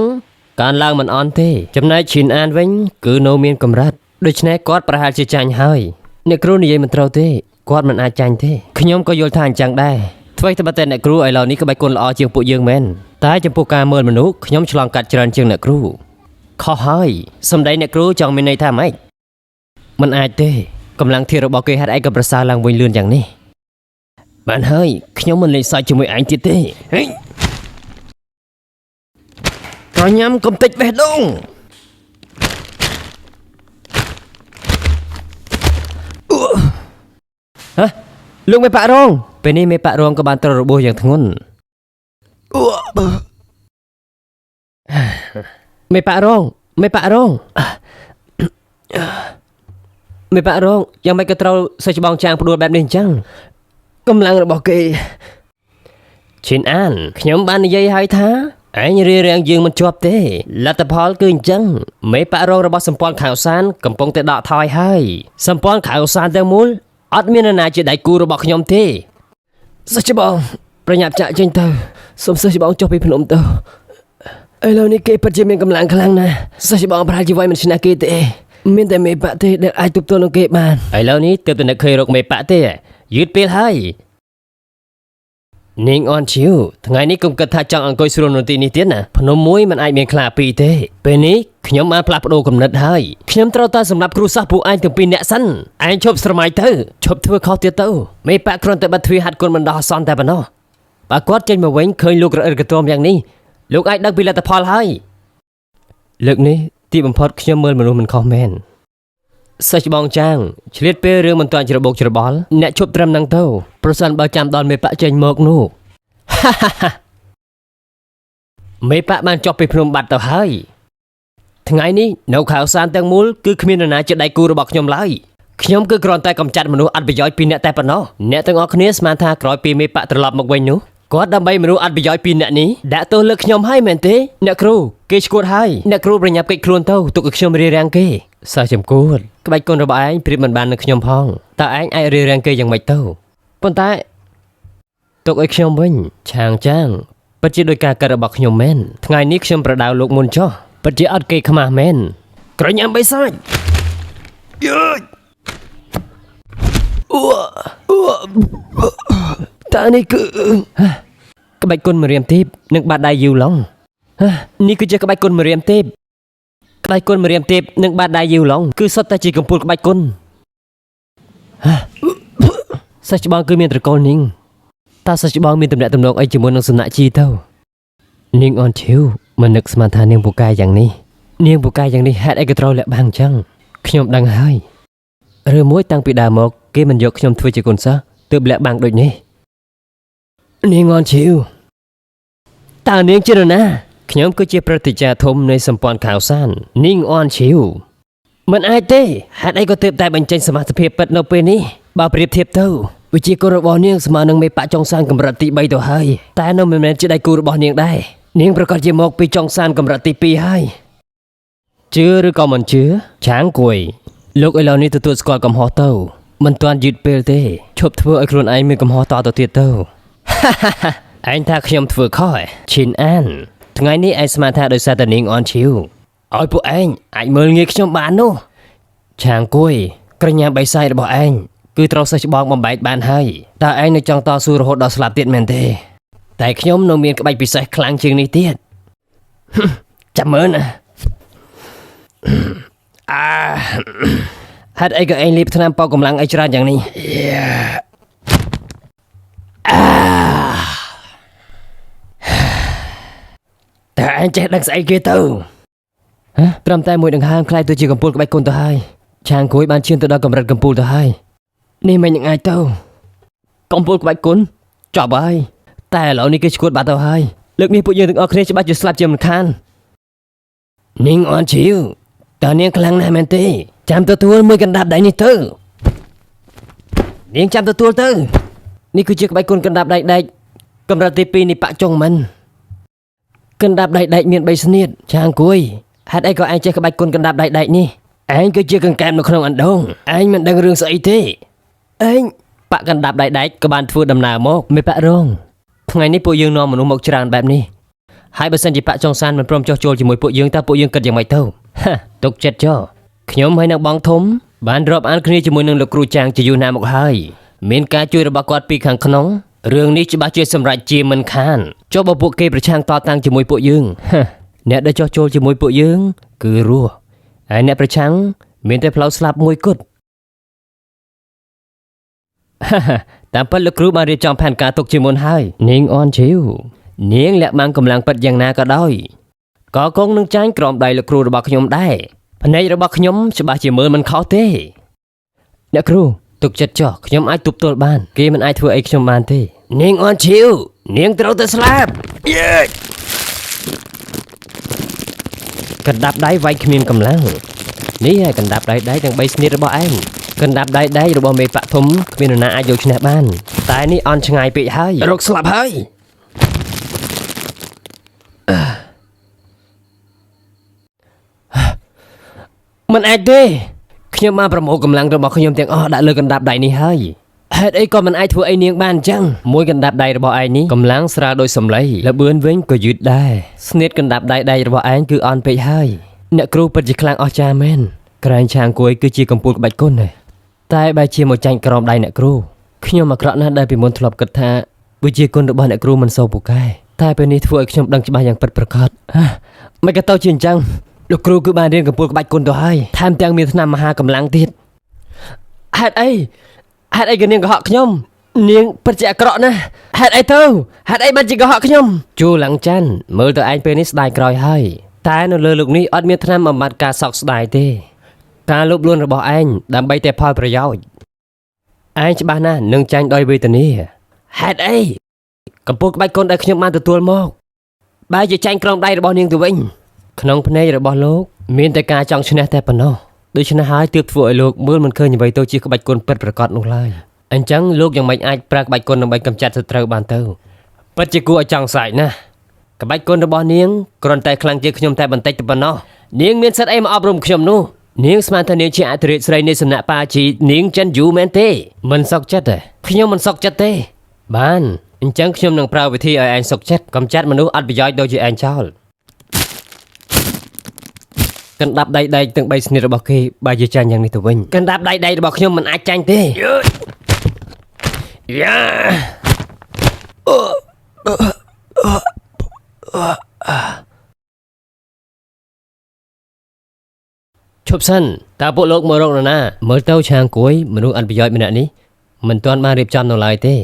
កើនឡើងមិនអន់ទេចំណែកឈិនអានវិញគឺនៅមានកម្រិតដូច្នេះគាត់ប្រហែលជាចាញ់ហើយអ្នកគ្រូនិយាយមិនត្រូវទេគាត់មិនអាចចាញ់ទេខ្ញុំក៏យល់ថាអញ្ចឹងដែរអ្វីត្បិតតែអ្នកគ្រូឥឡូវនេះក្បាច់គុណល្អជាងពួកយើងមែនតែចំពោះការមើលមនុស្សខ្ញុំឆ្លងកាត់ច្រើនជាងអ្នកគ្រូខុសហើយសម្ដីអ្នកគ្រូចង់មានន័យថាម៉េចមិនអាចទេកម្លាំងធាតុរបស់គេហេតុអីក៏ប្រសើរឡើងវិញលឿនយ៉ាងនេះបានហើយខ្ញុំមិនលេងសើចជាមួយឯងទៀតទេហេក្រញ៉ាំកុំតិចបេះដូង លោកមេបាក់រងពេលនេះមេបាក់រងក៏បានត្រូវរបួសយ៉ាងធ្ងន់មេបាក់រងមេបាក់រងមេបាក់រងយ៉ាងម៉េចក៏ត្រូវសិស្សច្បងចាងផ្ដួលបែបនេះអញ្ចឹងកម្លាំងរបស់គេឈិនអានខ្ញុំបាននិយាយហើយថាឯងរារាំងយើងមិនជាប់ទេលទ្ធផលគឺអញ្ចឹងមេបាក់រងរបស់សម្ព័ន្ធខៅសានកំពុងតែដកថយហើយសម្ព័ន្ធខៅសានទាំងមូលអត់មាននរណាជាដៃគូរបស់ខ្ញុំទេសិស្សច្បងប្រញាប់ចាក់ចេញទៅសូមសិស្សច្បងចុះពីភ្នំទៅឥឡូវនេះគេពិតជាមានកម្លាំងខ្លាំងណាស់សិស្សច្បងប្រហែលជាវាយមិនឈ្នះគេទេមានតែមេបាក់ទេដែលអាចទប់ទល់នឹងគេបានឥឡូវនេះទើបតែនឹកឃើញរកមេបាក់ទេយឺតពេលហើយនាងអនឈីវថ្ងៃនេះគុំគិតថាចង់អង្គុយស្រួលនៅទីនេះទៀតណាភ្នំមួយមិនអាចមានខ្លាពីរទេពេលនេះខ្ញុំបានផ្លាស់ប្ដូរគំនិតហើយខ្ញុំត្រូវតែសម្រាប់គ្រូសាស្ត្រពួកឯងទាំងពីរនាក់សិនឯងឈប់ស្រមៃទៅឈប់ធ្វើខុសទៀតទៅមេបាក់គ្រាន់តែបិទទ្វារហាត់គុណបណ្ដោះអាសន្នតែប៉ុណ្ណោះបើគាត់ចេញមកវិញឃើញលោករអិលកន្ទមយ៉ាងនេះលោកអាចដឹងពីលទ្ធផលហើយលើកនេះទីបំផុតខ្ញុំមើលមនុស្សមិនខុសមែនសិស្សច្បងចាងឆ្លៀតពេលរឿងមិនទាន់ច្របូកច្របល់អ្នកឈប់ត្រឹមនឹងទៅប្រសិនបើចាំដល់មេបាក់ចេញមកនោះ មេបាក់បានចុះពីភ្នំបាត់ទៅហើយថ្ងៃនេះនៅខៅសានទាំងមូលគឺគ្មាននរណាជាដៃគូរបស់ខ្ញុំឡើយខ្ញុំគឺគ្រាន់តែកំចាត់មនុស្សអត់ប្រយោជន៍ពីរនាក់តែប៉ុណ្ណោះអ្នកទាំងអស់គ្នាស្មានថាក្រោយពីមេបាក់ត្រឡប់មកវិញនោះគាត់ដើម្បីមនុស្សអត់ប្រយោជន៍ពីរនាក់នេះដាក់ទោសលើខ្ញុំហើយមែនទេអ្នកគ្រូគេឈួតហើយអ្នកគ្រូប្រញាប់គេចខ្លួនទៅទុកឲ្យខ្ញុំរារាំងគេសិស្សចំគួតក្បាច់គុណរបស់ឯងប្រៀបមិនបាននឹងខ្ញុំផងតើឯងអាចរារាំងគេយ៉ាងម៉េចទៅប៉ុន្តែទុកឲ្យខ្ញុំវិញឆាងចាងពិតជាដោយការកាត់របស់ខ្ញុំមែនថ្ងៃនេះខ្ញុំប្រដៅលោកមុនចុះពិតជាអត់គេខ្មាស់មែនក្រញ៉ាំបិសាចយើចអ៊ូអ៊ូតើនេះគឺក្បាច់គុណមរៀមទេពនិងបាតដៃយូឡុងនេះគឺជាក្បាច់គុណមរៀមទេពក្បាច់គុណមរៀមទេពនិងបាតដៃយូឡុងគឺសុទ្ធតែជាកំពូលក្បាច់គុណសិស្សច្បងគឺមានត្រកូលនាងតើសិស្សច្បងមានទំនាក់ទំនងអីជាមួយនឹងសំណាក់ជីទៅនាងអនឈីវមិននឹកស្មានថានាងពូកែយ៉ាងនេះនាងពូកែយ៉ាងនេះហេតុអីក៏ត្រូវលាក់បាំងចឹងខ្ញុំដឹងហើយឬមួយតាំងពីដើមមកគេមិនយកខ្ញុំធ្វើជាកូនសិស្សទើបលាក់បាំងដូចនេះនាងអនឈីវតើនាងជានរណាខ្ញុំគឺជាប្រតិជាធំនៃសម្ព័ន្ធខៅសាននាងអនឈីវមិនអាចទេហេតុអីក៏ទើបតែបញ្ចេញសមត្ថភាពពិតនៅពេលនេះបើប្រៀបធៀបទៅវិជាគុណរបស់នាងស្មើនឹងមេបាក់ចុងសានកម្រិតទី3ទៅហើយតែនៅមិនមែនជាដៃគូរបស់នាងដែរនាងប្រកាសជាមកពីចុងសានកម្រិតទី2ហើយជឿឬក៏មិនជឿឆាងគួយលោកឥឡូវនេះទទួលស្គាល់កំហុសទៅមិនទាន់យឺតពេលទេឈប់ធ្វើឲ្យខ្លួនឯងមានកំហុសតទៅទៀតទៅឯងថាខ្ញុំធ្វើខុសហ៎ឈិនអានថ្ងៃនេះឯងស្មានថាដោយសារតែនាងអនឈីវឲ្យពួកឯងអាចមើលងាយខ្ញុំបាននោះឆាងគួយក្រញាបៃសាយរបស់ឯងគឺត្រូវសិស្សច្បងបំបែកបានហើយតើឯងនៅចង់តស៊ូរហូតដល់ស្លាប់ទៀតមែនទេតែខ្ញុំនៅមានក្បាច់ពិសេសខ្លាំងជាងនេះទៀតចាំមើលណាអាហេតុអីក៏ឯងលេបថ្នាំប៉ោកម្លាំងអីច្រើនយ៉ាងនេះតើឯងចេះដឹងស្អីគេទៅហ៎ត្រឹមតែមួយដង្ហើមខ្លាយទៅជាកំពូលក្បាច់គុណទៅហើយឆាងគួយបានឈានទៅដល់កម្រិតកំពូលទៅហើយនេះមិននឹងអាចទៅកំពូលក្បាច់គុណចប់ហើយតែឥឡូវនេះគេឈួតបាត់ទៅហើយលើកនេះពួកយើងទាំងអស់គ្នាច្បាស់ជាស្លាប់ជាមិនខាននាងអនឈីវតើនាងខ្លាំងណាស់មែនទេចាំទទួលមួយកណ្ដាប់ដៃនេះទៅនាងចាំទទួលទៅនេះគឺជាក្បាច់គុណកណ្ដាប់ដៃដែកកម្រិតទី2នៃបាក់ចុងមិនកណ្ដាប់ដៃដែកមាន3ស្នៀតឆាងគួយហេតុអីក៏ឯងចេះក្បាច់គុណកណ្ដាប់ដៃដែកនេះឯងគឺជាកង្កែបនៅក្នុងអណ្ដូងឯងមិនដឹងរឿងស្អីទេឯងបាក់កណ្ដាប់ដៃដែកក៏បានធ្វើដំណើរមកមេបាក់រងថ្ងៃនេះពួកយើងនាំមនុស្សមកច្រើនបែបនេះហើយបើសិនជាបាក់ចុងសានមិនព្រមចុះចូលជាមួយពួកយើងតើពួកយើងគិតយ៉ាងម៉េចទៅទុកចិត្តចុះខ្ញុំហើយនឹងបងធំបានរាប់អានគ្នាជាមួយនឹងលោកគ្រូចាងជាយូរណាស់មកហើយមានការជួយរបស់គាត់ពីខាងក្នុងរឿងនេះច្បាស់ជាសម្រេចជាមិនខានចុះបើពួកគេប្រឆាំងតតាំងជាមួយពួកយើងអ្នកដែលចុះចូលជាមួយពួកយើងគឺរស់ហើយអ្នកប្រឆាំងមានតែផ្លូវស្លាប់មួយគត់តាមពិតលោកគ្រូបានរៀបចំផែនការទុកជាមុនហើយនាងអនឈីវនាងលាក់បាំងកម្លាំងពិតយ៉ាងណាក៏ដោយក៏គង់នឹងចាញ់ក្រោមដៃលោកគ្រូរបស់ខ្ញុំដែរភ្នែករបស់ខ្ញុំច្បាស់ជាមើលមិនខុសទេអ្នកគ្រូ ទុកចិត្តចុះខ្ញុំអាចទប់ទល់បានគេមិនអាចធ្វើអីខ្ញុំបានទេនាងអនឈីវនាងត្រូវតែស្លាប់យេកណ្ដាប់ដៃវាយគ្មានកម្លាំងនេះហើយកណ្ដាប់ដៃដៃទាំង3ស្នៀតរបស់ឯងកណ្ដាប់ដៃដៃរបស់មេបកធំគ្មាននរណាអាចយកឈ្នះបានតែនេះអន់ឆ្ងាយពេកហើយរកស្លាប់ហើយមិនអាចទេខ្ញុំបានប្រមូលកម្លាំងរបស់ខ្ញុំទាំងអស់ដាក់លើកណ្ដាប់ដៃនេះហើយហេតុអីក៏មិនអាចធ្វើអីនាងបានអញ្ចឹងមួយកណ្ដាប់ដៃរបស់ឯងនេះកម្លាំងស្រាលដោយសម្លេងលបឿនវិញក៏យឺតដែរស្នៀតកណ្ដាប់ដៃដៃរបស់ឯងគឺអន់ពេកហើយអ្នកគ្រូពិតជាខ្លាំងអស្ចារ្យមែនក្រែងឆាងគួយគឺជាកំពូលក្បាច់គុណណាតែបែរជាមួយចាញ់ក្រោមដៃអ្នកគ្រូខ្ញុំអាក្រក់ណាស់ដែលពីមុនធ្លាប់គិតថាវិជាគុណរបស់អ្នកគ្រូមិនសូវពូកែតែពេលនេះធ្វើឲ្យខ្ញុំដឹងច្បាស់យ៉ាងពិតប្រាកដមិនក៏ទៅជាអញ្ចឹងលោកគ្រូគឺបានរៀនកំពូលក្បាច់គុណទៅហើយថែមទាំងមានថ្នាំមហាកម្លាំងទៀតហេតុអីហេតុអីក៏នាងកុហកខ្ញុំនាងពិតជាអាក្រក់ណាស់ហេតុអីទៅហេតុអីបានជាកុហកខ្ញុំជួឡើងច័ន្ទមើលទៅឯងពេលនេះស្ដាយក្រោយហើយតែនៅលើលោកនេះអត់មានថ្នាំបំបត្តិការសោកស្ដាយទេការលោភលួនរបស់ឯងដើម្បីតែផលប្រយោជន៍ឯងច្បាស់ណាស់នឹងចាញ់ដោយវេទនាហេតុអីកំពូលក្បាច់គុណដែលខ្ញុំបានទទួលមកបែរជាចាញ់ក្រោមដៃរបស់នាងទៅវិញក្នុងភ្នែករបស់លោកមានតែការចង់ឈ្នះតែប៉ុណ្ណោះដូច្នេះហើយទើបធ្វើឲ្យលោកមើលមិនឃើញអ្វីទៅជាក្បាច់គុណពិតប្រាកដនោះឡើយអញ្ចឹងលោកយ៉ាងម៉េចអាចប្រើក្បាច់គុណដើម្បីកម្ចាត់សត្រូវបានទៅពិតជាគួរឲ្យចង់សែកណាស់ក្បាច់គុណរបស់នាងគ្រាន់តែខ្លាំងជាងខ្ញុំតែបន្តិចតែប៉ុណ្ណោះនាងមានសិទ្ធិអីមកអប់រំខ្ញុំនោះនាងស្មានថានាងជាអធិរាជស្រីនៃសំណាក់ប៉ាជីនាងចិនយូមែនទេមិនសុខចិត្តទេខ្ញុំមិនសុខចិត្តទេបានអញ្ចឹងខ្ញុំនឹងប្រើវិធីឲ្យឯងសុខចិត្តកម្ចាត់មនុស្សអត់ប្រយោជន៍ដូចជាឯងចោលកណ្ដាប់ដៃដែកទាំង3ស្នៀតរបស់គេបែរជាចាញ់យ៉ាងនេះទៅវិញកណ្ដាប់ដៃដែករបស់ខ្ញុំមិនអាចចាញ់ទេយ៉ាឈប់សិនតើពួកលោកមករកនរណាមើលទៅឆាងគួយមនុស្សអត់ប្រយោជន៍ម្នាក់នេះមិនទាន់បានរៀបចំនៅឡើយទេ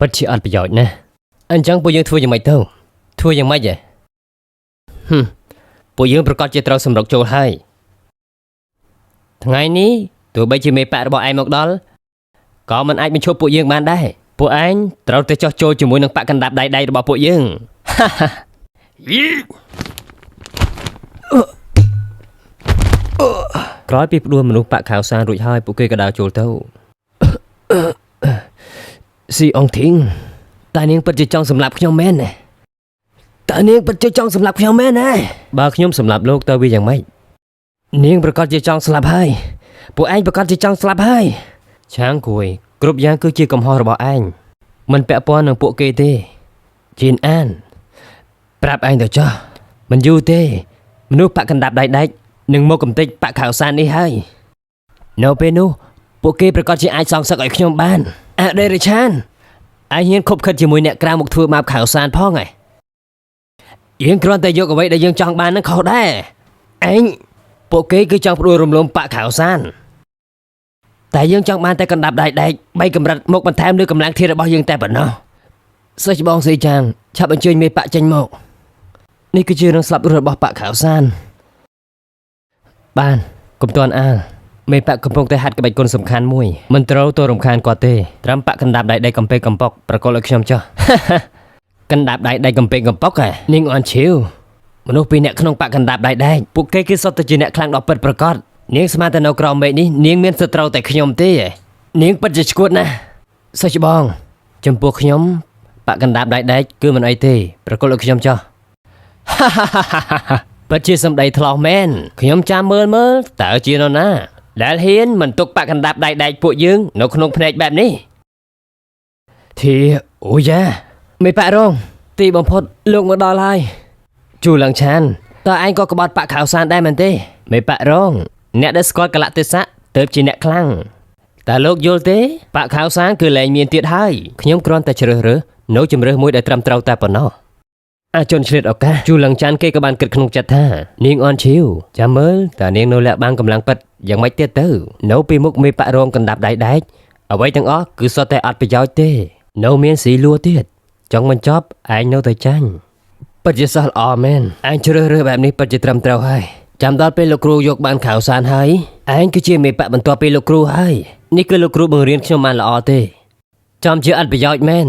ពិតជាអត់ប្រយោជន៍ណាស់អញ្ចឹងពួកយើងធ្វើយ៉ាងម៉េចទៅធ្វើយ៉ាងម៉េចហ៎ហឹមពួកយើងប្រកាសជាត្រូវសម្រុកចូលហើយថ្ងៃនេះទោះបីជាមេបករបស់ឯងមកដល់ក៏មិនអាចបញ្ឈប់ពួកយើងបានដែរពួកឯងត្រូវតែចោះចូលជាមួយនឹងបកកណ្ដាប់ដៃដៃរបស់ពួកយើងក្រោយពីផ្ដួលមនុស្សបាក់ខៅសានរួចហើយពួកគេក៏ដើរចូលទៅស៊ីអងធីងតើនាងពិតជាចង់សម្លាប់ខ្ញុំមែនទេតើនាងពិតជាចង់សម្លាប់ខ្ញុំមែនទេបើខ្ញុំសម្លាប់លោកតើវាយ៉ាងម៉េចនាងប្រកាសជាចង់ស្លាប់ហើយពួកឯងប្រកាសជាចង់ស្លាប់ហើយឆាងគួយគ្រប់យ៉ាងគឺជាកំហុសរបស់ឯងមិនពាក់ព័ន្ធនឹងពួកគេទេជីនអានប្រាប់ឯងទៅចោះមិនយូរទេមនុស្សបាក់កណ្ដាប់ដៃដែកនឹងមកកំទេចបាក់ខៅសាននេះហើយនៅពេលនោះពួកគេប្រកាសជាអាចសងសឹកឲ្យខ្ញុំបានអដេរិឆានឯងហ៊ានខົບខិតជាមួយអ្នកក្រៅមកធ្វើបាបខៅសានផងឯងយើងគ្រាន់តែយកអ្វីដែលយើងចង់បាននឹងខុសដែរឯងពួកគេគឺចង់ផ្ដួលរំលំបាក់ខៅសានតែយើងចង់បានតែកណ្ដាប់ដៃដែកបីកម្រិតមកបន្ថែមលើកម្លាំងធាតុរបស់យើងតែប៉ុណ្ណោះសិស្សច្បងសេចាងឆាប់អញ្ជើញមេបាក់ចេញមកនេះគឺជារឿងស្លាប់រស់របស់បាក់ខៅសានបានកុំទាន់អាលមេបាក់កំពុងតែហាត់ក្បាច់គុណសំខាន់មួយមិនត្រូវទៅរំខានគាត់ទេត្រឹមបាក់កណ្ដាប់ដៃដែកកំពេកកំប៉ុកប្រកល់ឲ្យខ្ញុំចុះកណ្ដាប់ដៃដែកកំពេកកំប៉ុកហ៎នាងអនឈីវមនុស្សពីរអ្នកក្នុងបាក់កណ្ដាប់ដៃដែកពួកគេគឺសុទ្ធតែជាអ្នកខ្លាំងដល់ពិតប្រាកដនាងស្មានតែនៅក្រោមមេឃនេះនាងមានសត្រូវតែខ្ញុំទេនាងពិតជាឈួតណាស់សិស្សច្បងចំពោះខ្ញុំបាក់កណ្ដាប់ដៃដែកគឺមិនអីទេប្រកល់ឲ្យខ្ញុំចុះពិតជាសម្ដីថ្លោះមែនខ្ញុំចាំមើលមើលតើជានរណាដែលហ៊ានមិនទុកបាក់កណ្ដាប់ដៃដែកពួកយើងនៅក្នុងភ្នែកបែបនេះធាអូយ៉ាមេបាក់រងទីបំផុតលោកមកដល់ហើយជួឡើងឆានតើឯងក៏ក្បត់បាក់ខៅសានដែរមែនទេមេបាក់រងអ្នកដែលស្គាល់កលៈទេសៈទើបជាអ្នកខ្លាំងតើលោកយល់ទេបាក់ខៅសានគឺលែងមានទៀតហើយខ្ញុំគ្រាន់តែជ្រើសរើសនៅជម្រើសមួយដែលត្រឹមត្រូវតែប៉ុណ្ណោះអាចជនឆ្លៀតឱកាសជួឡើងចានគេក៏បានគិតក្នុងចិត្តថានាងអនឈីវចាំមើលតើនាងនៅលាក់បាំងកម្លាំងពិតយ៉ាងម៉េចទៀតទៅនៅពីមុខមេបាក់រងកណ្ដាប់ដៃដែកអ្វីទាំងអស់គឺសុទ្ធតែអត់ប្រយោជន៍ទេនៅមានស៊ីលួទៀតចង់បញ្ចប់ឯងនៅតែចាញ់ពិតជាសោះល្អមែនឯងជ្រើសរើសបែបនេះពិតជាត្រឹមត្រូវហើយចាំដល់ពេលលោកគ្រូយកបានខៅសានហើយឯងគឺជាមេបាក់បន្ទាប់ពីលោកគ្រូហើយ នេះគឺលោកគ្រូបង្រៀនខ្ញុំបានល្អទេចំជាអត្ថប្រយោជន៍មែន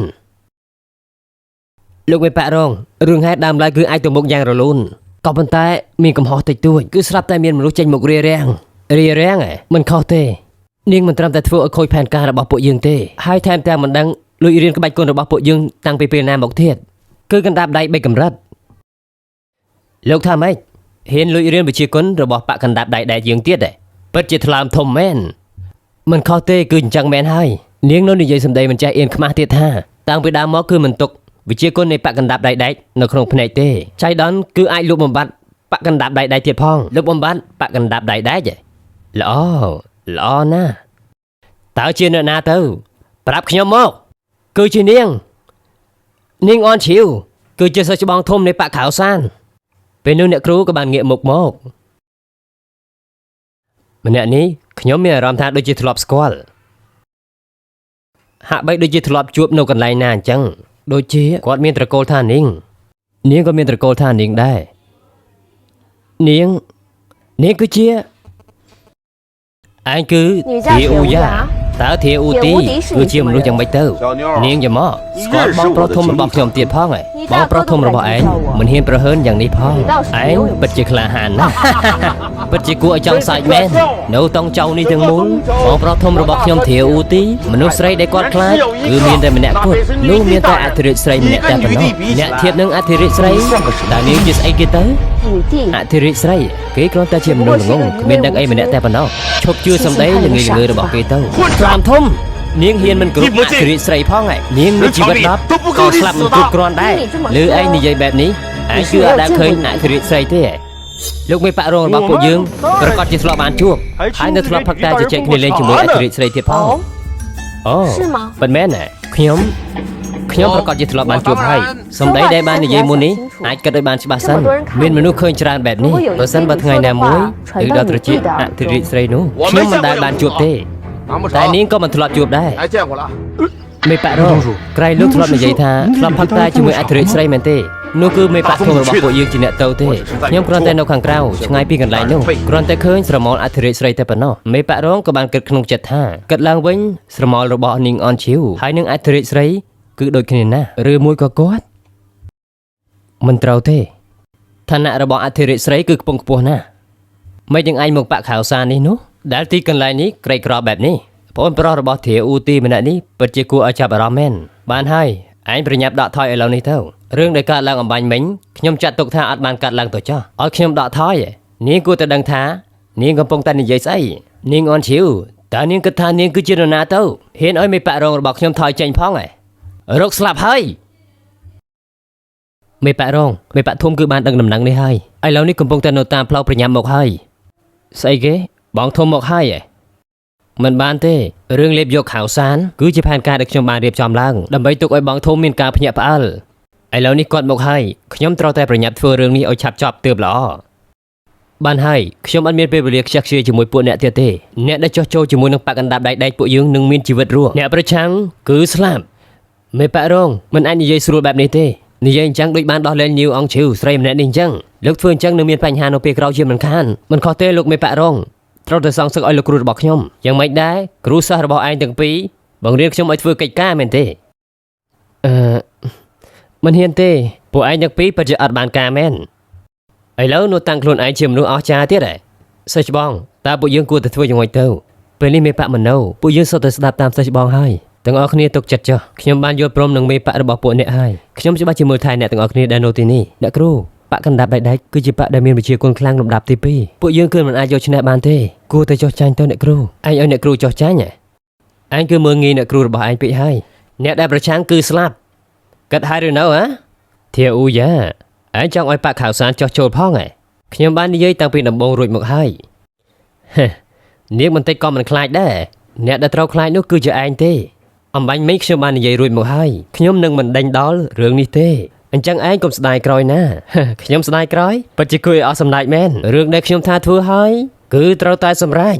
លោកមេប៉ករងរឿងហេតុដើមឡើយគឺអាចទៅមុខយ៉ាងរលូនក៏ប៉ុន្តែមានកំហុសតិចតួចគឺស្រាប់តែមានមនុស្សចេញមករារាំងរារាំងហ៎មិនខុសទេនាងមិនត្រឹមតែធ្វើឲ្យខូចផែនការរបស់ពួកយើងទេហើយថែមទាំងមិនដឹងលួចរៀនក្បាច់គុណរបស់ពួកយើងតាំងពីពេលណាមកទៀតគឺកណ្ដាប់ដៃបីកម្រិតលោកថាម៉េចហ៊ានលួចរៀនវិជ្ជាគុណរបស់បកកណ្ដាប់ដៃដែរយើងទៀតទេពិតជាថ្លើមធំមែនមិនខុសទេគឺអញ្ចឹងមែនហើយនាងនៅនិយាយសម្ដីមិនចេះអៀនខ្មាស់ទៀតថាតាំងពីដើមមកគឺមិនទុកវិជាគុណនៃបកកណ្ដាប់ដៃដែកនៅក្នុងភ្នែកទេចៃដន្យគឺអាចលុបបំបាត់បកកណ្ដាប់ដៃដែកទៀតផងលុបបំបាត់បកកណ្ដាប់ដៃដែកល្អល្អណាស់តើជាអ្នកណាទៅប្រាប់ខ្ញុំមកគឺជានាងនាងអនឈីវគឺជាសិស្សច្បងធំនៃបកខៅសានពេលនោះអ្នកគ្រូក៏បានងាកមុខមកម្នាក់នេះខ្ញុំមានអារម្មណ៍ថាដូចជាធ្លាប់ស្គាល់ហាក់បីដូចជាធ្លាប់ជួបនៅកន្លែងណាអញ្ចឹងដូចជាគាត់មានត្រកូលថានាងនាងក៏មានត្រកូលថានាងដែរនាងនាងគឺជាឯងគឺធាអ៊ូយ៉ាតើធាអ៊ូទីគឺជាមនុស្សយ៉ាងម៉េចទៅនាងយ៉ាមកស្គាល់បងប្រុសធំរបស់ខ្ញុំទៀតផងហ៎បងប្រុសធំរបស់ឯងមិនហ៊ានប្រហើនយ៉ាងនេះផងឯងពិតជាក្លាហានណាស់ ពិតជាគួរឲ្យចង់សាច់មែននៅតង់ចៅនេះទាំងមូលបងប្រុសធំរបស់ខ្ញុំធាអ៊ូទីមនុស្សស្រីដែលគាត់ខ្លាចគឺមានតែម្នាក់គត់នោះមានតែអធិរាជស្រីម្នាក់តែប៉ុណ្ណោះអ្នកធៀបនឹងអធិរាជស្រីតើនាងជាស្អីគេទៅ 女帝 អធិរាជស្រីគេគ្រាន់តែជាមនុស្សល្ងងគ្មានដឹងអីម្នាក់តែប៉ុណ្ណោះឈប់ជឿសម្ដីល្ងីល្ងើរបស់គេទៅត្រាំធំនាងហ៊ានមិនគ្រប់អធិរាជស្រីផងឯងនាងមានជីវិត10ក៏ស្លាប់មិនគ្រប់គ្រាន់ដែរឬឯងនិយាយបែបនេះឯងគឺអត់ដែលឃើញអធិរាជស្រីទេលោកមេបាក់រងរបស់ពួកយើងប្រកាសជាធ្លាប់បានជួបហើយនៅធ្លាប់ផឹកតែជជែកគ្នាលេងជាមួយអធិរាជស្រីទៀតផង 哦， អូ 是吗？ មិនមែនទេខ្ញុំខ្ញុំប្រកាសជាធ្លាប់បានជួបហើយសម្ដីដែលបាននិយាយមុននេះអាចគិតឲ្យបានច្បាស់សិនមានមនុស្សឃើញច្រើនបែបនេះបើសិនបើថ្ងៃណាមួយឬដល់ត្រចៀកអធិរាជស្រីនោះខ្ញុំមិនដែលបានជួបទេ 难不 តែ 成 នាងក៏មិនធ្លាប់ជួបដែរ 还见过了？ មេប៉ករងក្រៃលោកធ្លាប់និយាយថាធ្លាប់ផឹកតែជាមួយអធិរាជស្រីមែនទេនោះគឺមេប៉កធំរបស់ពួកយើងជាអ្នកទៅទេខ្ញុំគ្រាន់តែនៅខាងក្រៅឆ្ងាយពីកន្លែងនោះគ្រាន់តែឃើញស្រមោលអធិរាជស្រីតែប៉ុណ្ណោះមេប៉ករងក៏បានគិតក្នុងចិត្តថាគិតឡើងវិញស្រមោលរបស់នាងអនឈីវហើយនឹងអធិរាជស្រីគឺដូចគ្នាណាស់ឬមួយក៏គាត់មិនត្រូវទេឋានៈរបស់អធិរាជស្រីគឺខ្ពង់ខ្ពស់ណាស់មិននឹងឯងមកបាក់ខៅសានេះនោះដែលទីកន្លែងនេះក្រីក្របែបនេះ ប្អូនប្រុសរបស់ធាអ៊ូទីម្នាក់នេះពិតជាគួរឲ្យចាប់អារម្មណ៍មែនបានហើយឯងប្រញាប់ដកថយឥឡូវនេះទៅរឿងដែលកើតឡើងអំបញ្ញមិញខ្ញុំចាត់ទុកថាអត់បានកើតឡើងទៅចោះឲ្យខ្ញុំដកថយនាងគួរតែដឹងថានាងកំពុងតែនិយាយស្អីនាងអនឈីវតើនាងគិតថានាងគឺជានរណាទៅហ៊ានឲ្យមេប៉ករងរបស់ខ្ញុំថយចេញផងឯងរកស្លាប់ហើយមេប៉ករងមេប៉ធំគឺបានដឹងដំណឹងនេះហើយឥឡូវនេះកំពុងតែនៅតាមផ្លូវប្រញាប់មកហើយស្អីគេបងធំមកហើយឯង មិនបានទេរឿងលេបយកข่าวសានគឺជាផែនការដែលខ្ញុំបានរៀបចំឡើងដើម្បីទុកឲ្យបងធំមានការភ្ញាក់ផ្អើលឥឡូវនេះគាត់មកហើយខ្ញុំត្រូវតែប្រញាប់ធ្វើរឿងនេះឲ្យឆាប់ចប់ទើបល្អបានហើយខ្ញុំអត់មានពេលវេលាខ្ជះខ្ជាយជាមួយពួកអ្នកទៀតទេអ្នកដែលចោះចូលជាមួយនឹងបកកណ្ដាប់ដៃដែកពួកយើងនឹងមានជីវិតរស់អ្នកប្រឆាំងគឺស្លាប់មេប៉ករងមិនអាចនិយាយស្រួលបែបនេះទេនិយាយអញ្ចឹងដូចបានដោះលែងញីវអង្គឈឺស្រីម្នាក់នេះអញ្ចឹងលោកធ្វើអញ្ចឹងនឹងមានបញ្ហានៅពេលក្រោយជាមិនខានមិនខុសទេលោកមេប៉ករង ត្រូវតែសងសឹកឲ្យលោកគ្រូរបស់ខ្ញុំយ៉ាងម៉េចដែរគ្រូសិស្សរបស់ឯងទាំងពីរបង្រៀនខ្ញុំឲ្យធ្វើកិច្ចការមែនទេអឺមិនហ៊ានទេពួកឯងទាំងពីរពិតជាអត់បានការមែនឥឡូវនោះតាំងខ្លួនឯងជាមនុស្សអស្ចារ្យទៀតហ៎សិស្សច្បងតើពួកយើងគួរតែធ្វើយ៉ាងម៉េចទៅពេលនេះមេប៉មិននៅពួកយើងសុទ្ធតែស្ដាប់តាមសិស្សច្បងហើយទាំងអស់គ្នាទុកចិត្តចុះខ្ញុំបានយល់ព្រមនឹងមេប៉របស់ពួកអ្នកហើយខ្ញុំច្បាស់ជាមើលថែអ្នកទាំងអស់គ្នាដែលនៅទីនេះអ្នកគ្រូបកកណ្ដាប់ដៃដែកគឺជាបកដែលមានវិជ្ជាគុណខ្លាំងលំដាប់ទី2ពួកយើងគឺមិនអាចយកឈ្នះបានទេគួរតែចុះចាញ់ទៅអ្នកគ្រូឯងឲ្យអ្នកគ្រូចុះចាញ់ហ៎ឯងគឺមើលងាយអ្នកគ្រូរបស់ឯងពេកហើយអ្នកដែលប្រឆាំងគឺស្លាប់គិតហើយឬនៅហ៎ធាអ៊ូយ៉ាឯងចង់ឲ្យបកខៅសានចុះចូលផងហ៎ខ្ញុំបាននិយាយតាំងពីដំបូងរួចមកហើយហេនាងបន្តិចក៏មិនខ្លាចដែរអ្នកដែលត្រូវខ្លាចនោះគឺជាឯងទេអំបញ្ញមិញខ្ញុំបាននិយាយរួចមកហើយខ្ញុំនឹងមិនដេញដល់រឿងនេះទេអញ្ចឹងឯងកុំស្ដាយក្រោយណា ខ្ញុំស្ដាយក្រោយពិតជាគួរឲ្យអស់សំណើចមែនរឿងដែលខ្ញុំថាធ្វើហើយគឺត្រូវតែសម្រេច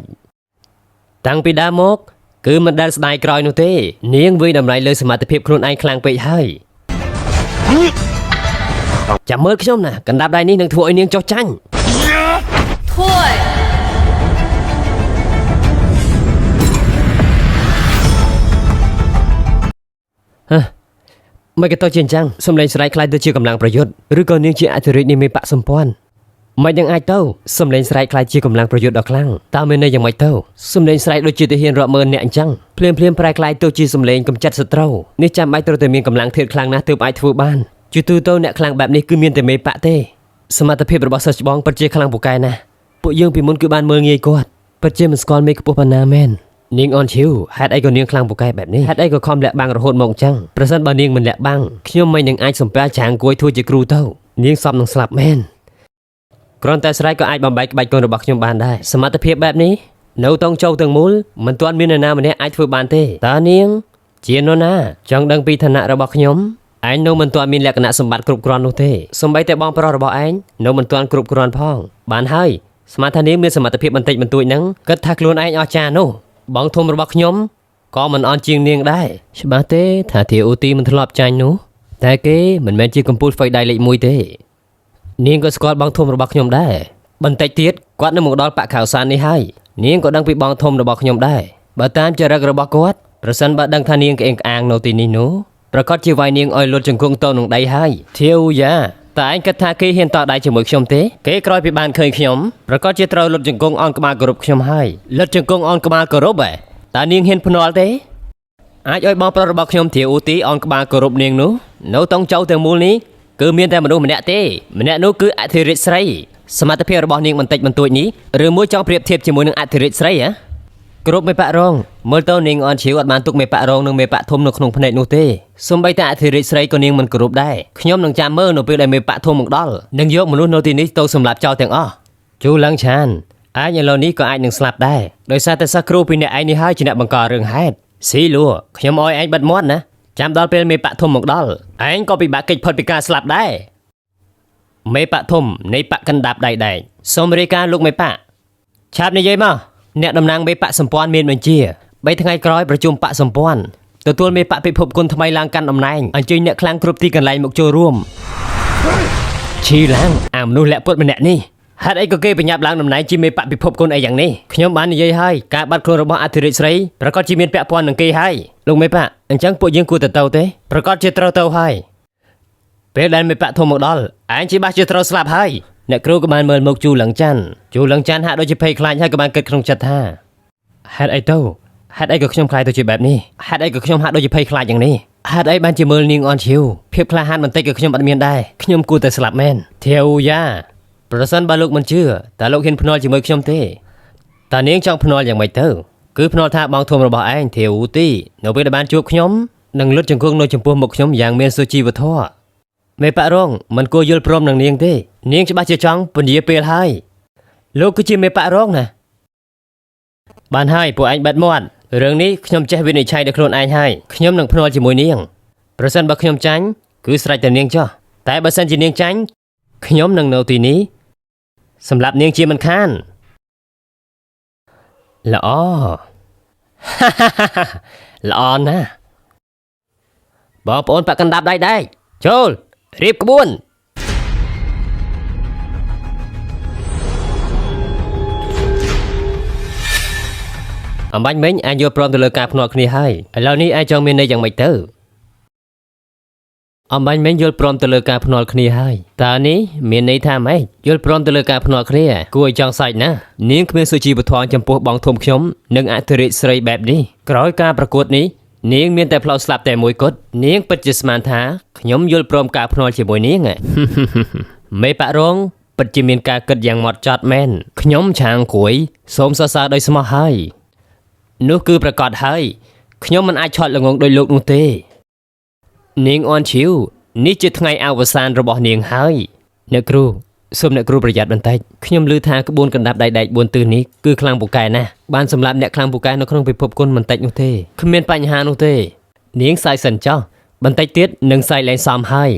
តាំងពីដើមមកគឺមិនដែលស្ដាយក្រោយនោះទេនាងវាយតម្លៃលើសមត្ថភាពខ្លួនឯងខ្លាំងពេកហើយចាំមើលខ្ញុំណាកណ្ដាប់ដៃនេះនឹងធ្វើឲ្យនាងចុះចាញ់ 退。មិនក៏ទៅជាអញ្ចឹងសំឡេងស្រែកខ្លាយទៅជាកម្លាំងប្រយុទ្ធឬក៏នាងជាអធិរាជនៃមេបកសម្ព័ន្ធមិននឹងអាចទៅសំឡេងស្រែកខ្លាយជាកម្លាំងប្រយុទ្ធដ៏ខ្លាំងតើមានន័យយ៉ាងម៉េចទៅសំឡេងស្រែកដូចជាទាហានរាប់ម៉ឺននាក់អញ្ចឹងភ្លាមភ្លាមប្រែក្លាយទៅជាសំឡេងកំចាត់សត្រូវនេះចាំបាច់ត្រូវតែមានកម្លាំងធាតុខ្លាំងណាស់ទើបអាចធ្វើបានជាទូទៅអ្នកខ្លាំងបែបនេះគឺមានតែមេបកទេសមត្ថភាពរបស់សិស្សច្បងពិតជាខ្លាំងពូកែណាស់ពួកយើងពីមុនគឺបានមើលងាយគាត់ពិតជាមិនស្គាល់មេខ្ពស់ប៉ុណ្ណាមែននាងអនឈីវហេតុអីក៏នាងខ្លាំងពូកែបែបនេះហេតុអីក៏ខំលាក់បាំងរហូតមកអញ្ចឹងប្រសិនបើនាងមិនលាក់បាំងខ្ញុំមិននឹងអាចសំពះច្រាងគួយធ្វើជាគ្រូទៅនាងសមនឹងស្លាប់មែន គ្រាន់តែស្រែកក៏អាចបំបែកក្បាច់កូនរបស់ខ្ញុំបានដែរសមត្ថភាពបែបនេះនៅតងចូលទាំងមូលមិនទាន់មាននរណាម្នាក់អាចធ្វើបានទេតើនាងជានរណាចង់ដឹងពីឋានៈរបស់ខ្ញុំឯងនៅមិនទាន់មានលក្ខណៈសម្បត្តិគ្រប់គ្រាន់នោះទេសូម្បីតែបងប្រុសរបស់ឯងនៅមិនទាន់គ្រប់គ្រាន់ផងបានហើយស្មានថានាងមានសមត្ថភាពបន្តិចបន្តួចហ្នឹងគិតថាខ្លួនឯងអស្ចារ្យនោះបងធំរបស់ខ្ញុំក៏មិនអន់ជាងនាងដែរច្បាស់ទេថាធាអូទីមិនធ្លាប់ចាញ់នោះតែគេមិនមែនជាកំពូលហ្វៃដៃលេខ1ទេ នាងក៏ស្គាល់បងធំរបស់ខ្ញុំដែរបន្តិចទៀតគាត់នឹងមកដល់បាក់ខៅសាននេះហើយនាងក៏ដឹងពីបងធំរបស់ខ្ញុំដែរបើតាមចរិតរបស់គាត់ប្រសិនបើដឹងថានាងក្អេងក្អាងនៅទីនេះនោះប្រកាសជាវាយនាងឲ្យលុតជង្គង់ទៅនឹងដីហើយធាវយ៉ាតើឯងគិតថាគេហ៊ានតដៃជាមួយខ្ញុំទេគេក្រោយពីបានឃើញខ្ញុំប្រកាសជាត្រូវលុតជង្គង់អោនក្បាលគោរពខ្ញុំហើយលុតជង្គង់អោនក្បាលគោរពហ៎តើនាងហ៊ានភ្នាល់ទេ អាចឲ្យបងប្រុសរបស់ខ្ញុំធាអូទីអនក្បាលគោរពនាងនោះនៅតុងចៅទាំងមូលនេះគឺមានតែមនុស្សម្នាក់ទេម្នាក់នោះគឺអធិរាជស្រីសមត្ថភាពរបស់នាងបន្តិចបន្តួចនេះឬមួយចង់ប្រៀបធៀបជាមួយនឹងអធិរាជស្រីហ៎គ្រប់មេបាក់រងមើលទៅនាងអនឈីវអត់បានទុកមេបាក់រងនិងមេបាក់ធំនៅក្នុងភ្នែកនោះទេសូម្បីតែអធិរាជស្រីក៏នាងមិនគោរពដែរខ្ញុំនឹងចាំមើលនៅពេលដែលមេបាក់ធំមកដល់នឹងយកមនុស្សនៅទីនេះទៅសម្លាប់ចោលទាំងអស់ជូឡើងឆានអាចឥឡូវនេះក៏អាចនឹងស្លាប់ដែរដោយសារតែសិស្សគ្រូពីរនាក់ឯងនេះហើយជាអ្នកបង្ករឿងហេតុស៊ីលួខ្ញុំឲ្យឯងបិទមាត់ណាចាំដល់ពេលមេបាក់ធំមកដល់ឯងក៏ពិបាកគេចផុតពីការស្លាប់ដែរមេបាក់ធំនៃបាក់កណ្ដាប់ដៃដែកសូមរាយការណ៍លោកមេបាក់ឆាប់និយាយមកអ្នកតំណាងមេបាក់សម្ព័ន្ធមានបញ្ជា3ថ្ងៃក្រោយប្រជុំបាក់សម្ព័ន្ធទទួលមេបាក់ពិភពគុណថ្មីឡើងកាន់តំណែងអញ្ជើញអ្នកខ្លាំងគ្រប់ទីកន្លែងមកចូលរួម ឈីឡើងអាមនុស្សលាក់ពុតម្នាក់នេះហេតុអីក៏គេបញ្ញាប់ឡើងតំណែងជាមេបកពិភពគុណអីយ៉ាងនេះខ្ញុំបាននិយាយហើយការបាត់ខ្លួនរបស់អធិរាជស្រីប្រកាសជាមានពាក់ព័ន្ធនឹងគេហើយលោកមេបកអញ្ចឹងពួកយើងគួរតែទៅទេប្រកាសជាត្រូវទៅហើយពេលដែលមេបកធំមកដល់ឯងជាបាសជាត្រូវស្លាប់ហើយអ្នកគ្រូក៏បានមើលមកជូលឹងច័ន្ទជូលឹងច័ន្ទហាក់ដូចជាភ័យខ្លាចហើយក៏បានគិតក្នុងចិត្តថាហេតុអីទៅហេតុអីក៏ខ្ញុំខ្លាចទៅជាបែបនេះហេតុអីក៏ខ្ញុំហាក់ដូចជាភ័យខ្លាចយ៉ាងនេះហេតុអីបានជាមើលនាងអនឈីវភាពក្លាហានបន្តិចក៏ខ្ញុំអត់មានដែរខ្ញុំគួរតែស្លាប់មែនធាវយ៉ាប្រសិនបើលោកមិនជឿតើលោកហ៊ានភ្នាល់ជាមួយខ្ញុំទេតើនាងចង់ភ្នាល់យ៉ាងម៉េចទៅគឺភ្នាល់ថាបងធំរបស់ឯងធាវទីនៅពេលដែលបានជួបខ្ញុំនឹងលុតជង្គង់នៅចំពោះមុខខ្ញុំយ៉ាងមានសុជីវធម៌មេប៉ករងមិនគួរយល់ព្រមនឹងនាងទេនាងច្បាស់ជាចង់ពន្យាពេលហើយលោកគឺជាមេប៉ករងណា បានហើយពួកឯងបិទមាត់រឿងនេះខ្ញុំចេះវិនិច្ឆ័យដោយខ្លួនឯងហើយខ្ញុំនឹងភ្នាល់ជាមួយនាងប្រសិនបើខ្ញុំចាញ់គឺស្រេចតែនាងចោះតែបើសិនជានាងចាញ់ខ្ញុំនឹងនៅទីនេះសម្រាប់នាងជាមិនខានល្អ ល្អណាស់បងប្អូនប៉ាក់កណ្ដាប់ដៃដែកចូលរៀបក្បួនអំបញ្ញមិញអាចយល់ព្រមទៅលើការភ្នាល់គ្នាហើយឥឡូវនេះអាចចង់មានន័យយ៉ាងម៉េចទៅអំបញ្ញមិញយល់ព្រមទៅលើការភ្នាល់គ្នាហើយតើនេះមានន័យថាម៉េចយល់ព្រមទៅលើការភ្នាល់គ្នាគួរឲ្យចង់សើចណាស់នាងគ្មានសុជីវធម៌ចំពោះបងធំខ្ញុំនិងអធិរាជស្រីបែបនេះក្រោយការប្រកួតនេះនាងមានតែផ្លូវស្លាប់តែមួយគត់នាងពិតជាស្មានថាខ្ញុំយល់ព្រមការភ្នាល់ជាមួយនាងហ៎ មេប៉ករងពិតជាមានការគិតយ៉ាងម៉ត់ចត់មែនខ្ញុំឆាងគួយសូមសរសើរដោយស្មោះហើយនោះគឺប្រកាសហើយខ្ញុំមិនអាចឆត់ល្ងងដោយលោកនោះទេ នាងអនឈីវនេះជាថ្ងៃអវសានរបស់នាងហើយអ្នកគ្រូសូមអ្នកគ្រូប្រយ័ត្នបន្តិចខ្ញុំឮថាក្បួនកណ្ដាប់ដៃដែក4ទិសនេះគឺខ្លាំងពូកែណាស់បានសម្លាប់អ្នកខ្លាំងពូកែនៅក្នុងពិភពគុណមិនតិចនោះទេគ្មានបញ្ហានោះទេនាងសាយសិនចោះបន្តិចទៀតនឹងសាយលែងសមហើយ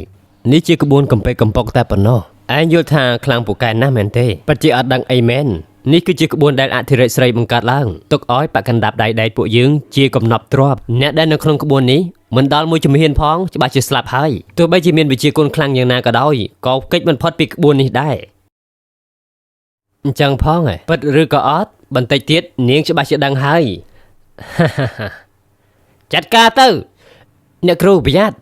នេះជាក្បួនកំពេកកំប៉ុកតែប៉ុណ្ណោះឯងយល់ថាខ្លាំងពូកែណាស់មែនទេពិតជាអត់ដឹងអីមែននេះគឺជាក្បួនដែលអធិរាជស្រីបង្កើតឡើងទុកឲ្យបកកណ្ដាប់ដៃដែកពួកយើងជាកំណប់ទ្របអ្នកដែលនៅក្នុងក្បួននេះមិនដល់មួយជំហានផងច្បាស់ជាស្លាប់ហើយទោះបីជាមានវិជាគុណខ្លាំងយ៉ាងណាក៏ដោយក៏គេចមិនផុតពីក្បួននេះដែរអញ្ចឹងផងហ៎ពិតឬក៏អត់បន្តិចទៀតនាងច្បាស់ជាដឹងហើយ ចាត់ការទៅអ្នកគ្រូប្រយ័ត្ន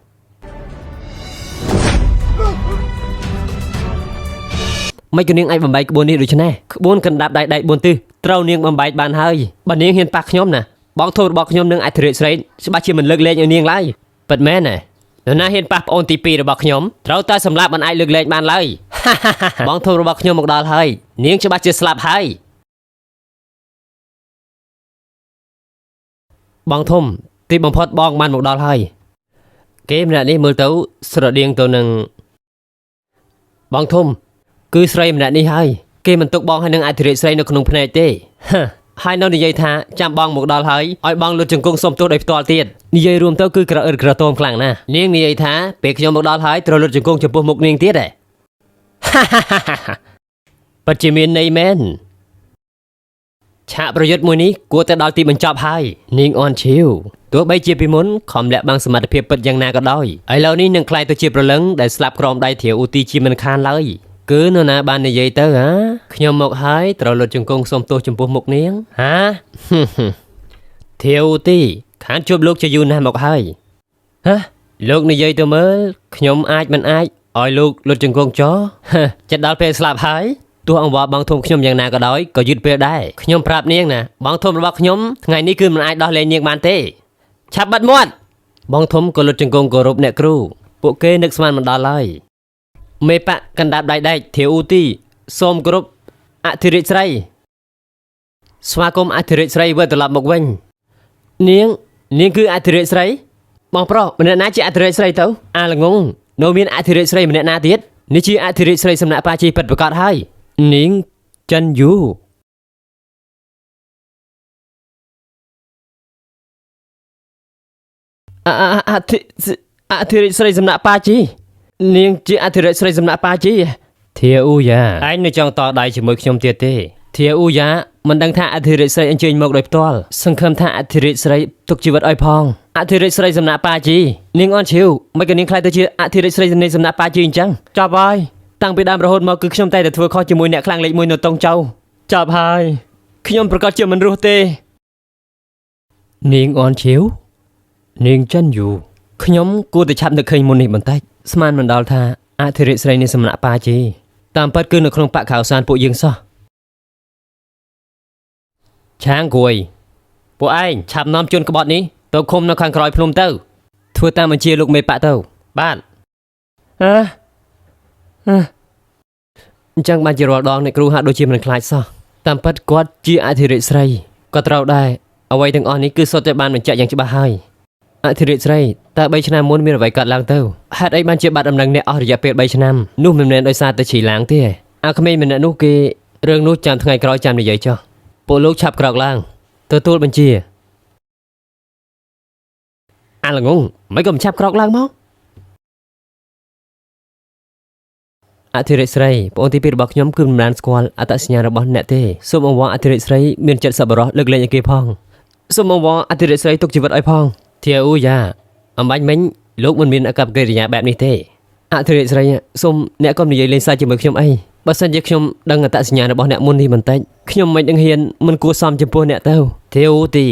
មិនក៏នាងអាចបំបែកក្បួននេះដូច្នេះក្បួនកណ្ដាប់ដៃដៃ4ទិសត្រូវនាងបំបែកបានហើយបើនាងហ៊ានប៉ះខ្ញុំណាបងធំរបស់ខ្ញុំនឹងអធិរាជស្រីច្បាស់ជាមិនលើកលែងឲ្យនាងឡើយពិតមែនណានរណាហ៊ានប៉ះប្អូនទី2របស់ខ្ញុំត្រូវតែសម្លាប់មិនអាចលើកលែងបានឡើយ បងធំរបស់ខ្ញុំមកដល់ហើយនាងច្បាស់ជាស្លាប់ហើយបងធំទីបំផុតបងបានមកដល់ហើយគេម្នាក់នេះមើលទៅស្រដៀងទៅនឹងបងធំគឺស្រីម្នាក់នេះហើយគេមិនទុកបងឲ្យនឹងអធិរាជស្រីនៅក្នុងភ្នែកទេហឺហើយនៅនិយាយថាចាំបងមកដល់ហើយឲ្យបងលុតជង្គង់សុំទោសដោយផ្ទាល់ទៀតនិយាយរួមទៅគឺក្រអឺតក្រទមខ្លាំងណាស់នាងនិយាយថាពេលខ្ញុំមកដល់ហើយត្រូវលុតជង្គង់ចំពោះមុខនាងទៀតហ៎ ពិតជាមានន័យមែនឆាកប្រយុទ្ធមួយនេះគួរតែដល់ទីបញ្ចប់ហើយនាងអនឈីវទោះបីជាពីមុនខំលាក់បាំងសមត្ថភាពពិតយ៉ាងណាក៏ដោយឥឡូវនេះនឹងក្លាយទៅជាប្រលឹងដែលស្លាប់ក្រោមដៃធាវឧទីជាមិនខានឡើយគឺនរណាបាននិយាយទៅហាខ្ញុំមកហើយត្រូវលុតជង្គង់សុំទោសចំពោះមុខនាងហា ធាវឧទីខានជួបលោកជាយូរណាស់មកហើយហ៎លោកនិយាយទៅមើលខ្ញុំអាចមិនអាចឲ្យលោកលុតជង្គង់ចោលហឺចិត្តដល់ពេលស្លាប់ហើយទោះអង្វរបងធំខ្ញុំយ៉ាងណាក៏ដោយក៏យឺតពេលដែរខ្ញុំប្រាប់នាងណាបងធំរបស់ខ្ញុំថ្ងៃនេះគឺមិនអាចដោះលែងនាងបានទេឆាប់បាត់មាត់បងធំក៏លុតជង្គង់គោរពអ្នកគ្រូពួកគេនឹកស្មានមិនដល់ឡើយមេបកកណ្ដាប់ដៃដែកធាវឧទីសូមគោរពអធិរាជស្រីស្វាគមន៍អធិរាជស្រីវិលត្រឡប់មកវិញនាងនាងគឺអធិរាជស្រីបងប្រុសម្នាក់ណាជាអធិរាជស្រីទៅអាល្ងងនៅមានអធិរាជស្រីម្នាក់ណាទៀតនេះជាអធិរាជស្រីសំណាក់ប៉ាជីពិតប្រាកដហើយនាងចិនយូអអធិអធិរាជស្រីសំណាក់ប៉ាជីនាងជាអធិរាជស្រីសំណាក់ប៉ាជីធាអ៊ូយ៉ាឯងនៅចង់តដៃជាមួយខ្ញុំទៀតទេធាអ៊ូយ៉ាមិនដឹងថាអធិរាជស្រីអញ្ជើញមកដោយផ្ទាល់សង្ឃឹមថាអធិរាជស្រីទុកជីវិតឲ្យផងអធិរាជស្រីសំណាក់ប៉ាជីនាងអនឈីវមិនក៏នាងខ្លាចទៅជាអធិរាជស្រីនៃសំណាក់ប៉ាជីអញ្ចឹងចប់ហើយតាំងពីដើមរហូតមកគឺខ្ញុំតែតែធ្វើខុសជាមួយអ្នកខ្លាំងលេខ1នៅតុងចៅចប់ហើយខ្ញុំប្រកាសជាមិនរស់ទេនាងអនឈីវនាងចិនយូខ្ញុំគួរតែឆាប់នឹកឃើញមុននេះបន្តិចស្មានមិនដល់ថាអធិរាជស្រីនៃសំណាក់ប៉ាជីតាមពិតគឺនៅក្នុងបកខៅសានពួកយើងសោះឆាងគួយពួកឯងឆាប់នាំជនក្បត់នេះទៅឃុំនៅខាងក្រោយភ្នំទៅធ្វើតាមបញ្ជាលោកមេបកទៅបាទហ៎ហ៎អញ្ចឹងបានជារាល់ដងអ្នកគ្រូហាក់ដូចជាមិនខ្លាចសោះតាមពិតគាត់ជាអធិរាជស្រីក៏ត្រូវដែរអ្វីទាំងអស់នេះគឺសុទ្ធតែបានបញ្ជាក់យ៉ាងច្បាស់ហើយអធិរាជស្រីតើ3ឆ្នាំមុនមានអ្វីកើតឡើងទៅហេតុអីបានជាបាត់ដំណឹងអ្នកអស់រយៈពេល3ឆ្នាំនោះមិនមែនដោយសារតែឈីឡាងទេអាក្មេងម្នាក់នោះគេរឿងនោះចាំថ្ងៃក្រោយចាំនិយាយចុះពួកលោកឆាប់ក្រោកឡើងទទួលបញ្ជាអាល្ងងមិនក៏មិនឆាប់ក្រោកឡើងមកអធិរាជស្រីប្អូនទី2របស់ខ្ញុំគឺមិនបានស្គាល់អត្តសញ្ញាណរបស់អ្នកទេសូមអង្វរអធិរាជស្រីមានចិត្តសប្បុរសលើកលែងឲ្យគេផងសូមអង្វរអធិរាជស្រីទុកជីវិតឲ្យផងធាអ៊ូយ៉ាអំបញ្ញមិញលោកមិនមានអកប្បកិរិយាបែបនេះទេអធិរាជស្រីសូមអ្នកកុំនិយាយលេងសើចជាមួយខ្ញុំអីបើសិនជាខ្ញុំដឹងអត្តសញ្ញាណរបស់អ្នកមុននេះបន្តិចខ្ញុំមិននឹងហ៊ានមិនគួរសមចំពោះអ្នកទៅធាអ៊ូទី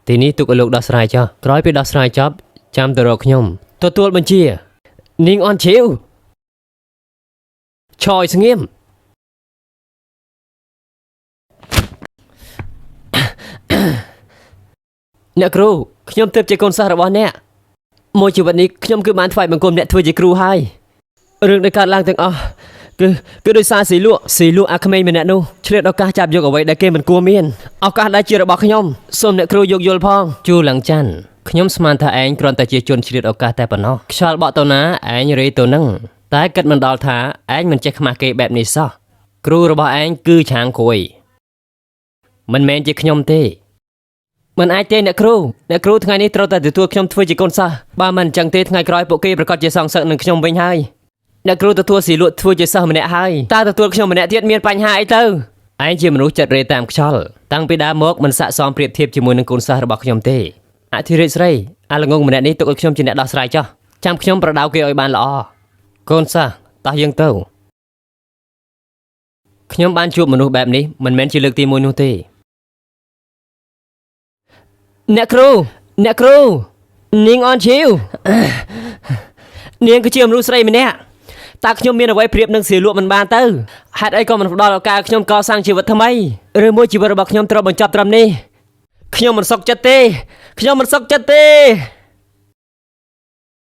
ទីនេះទុកឲ្យលោកដោះស្រាយចុះក្រោយពេលដោះស្រាយចប់ចាំទៅរកខ្ញុំទទួលបញ្ជានាងអនឈីវឆយស្ងៀមអ្នកគ្រូខ្ញុំទើបជាកូនសិស្សរបស់អ្នកមួយជីវិតនេះខ្ញុំគឺបានថ្វាយបង្គំអ្នកធ្វើជាគ្រូហើយរឿងដែលកើតឡើងទាំងអស់គឺគឺដោយសារស៊ីលក់ស៊ីលក់អាក្មេងម្នាក់នោះឆ្លៀតឱកាសចាប់យកអ្វីដែលគេមិនគួរមានឱកាសដែលជារបស់ខ្ញុំសូមអ្នកគ្រូយោគយល់ផងជូឡើងច័ន្ទខ្ញុំស្មានថាឯងគ្រាន់តែជាជនឆ្លៀតឱកាសតែប៉ុណ្ណោះខ្យល់បក់ទៅណាឯងរេទៅនឹងតែគិតមិនដល់ថាឯងមិនចេះខ្មាស់គេបែបនេះសោះគ្រូរបស់ឯងគឺឆាងគួយមិនមែនជាខ្ញុំទេមិនអាចទេអ្នកគ្រូអ្នកគ្រូថ្ងៃនេះត្រូវតែទទួលខ្ញុំធ្វើជាកូនសិស្សបើមិនអញ្ចឹងទេថ្ងៃក្រោយពួកគេប្រកាសជាសងសឹកនឹងខ្ញុំវិញហើយអ្នកគ្រូទទួលស៊ីលក់ធ្វើជាសិស្សម្នាក់ហើយតើទទួលខ្ញុំម្នាក់ទៀតមានបញ្ហាអីទៅឯងជាមនុស្សចិត្តរេតាមខ្យល់តាំងពីដើមមកមិនស័ក្តិសមប្រៀបធៀបជាមួយនឹងកូនសិស្សរបស់ខ្ញុំទេអធិរាជស្រីអាល្ងងម្នាក់នេះទុកឲ្យខ្ញុំជាអ្នកដោះស្រាយចុះចាំខ្ញុំប្រដៅគេឲ្យបានល្អកូនសិស្សតោះយើងទៅខ្ញុំបានជួបមនុស្សបែបនេះមិនមែនជាលើកទី1នោះទេអ្នកគ្រូអ្នកគ្រូនាងអនឈីវនាងគឺជាមនុស្សស្រីម្នាក់ តើខ្ញុំមានអ្វីប្រៀបនឹងសៀលក់មិនបានទៅហេតុអីក៏មិនផ្ដល់ឱកាសឲ្យខ្ញុំកសាងជីវិតថ្មីឬមួយជីវិតរបស់ខ្ញុំត្រូវបញ្ចប់ត្រឹមនេះខ្ញុំមិនសុខចិត្តទេខ្ញុំមិនសុខចិត្តទេ។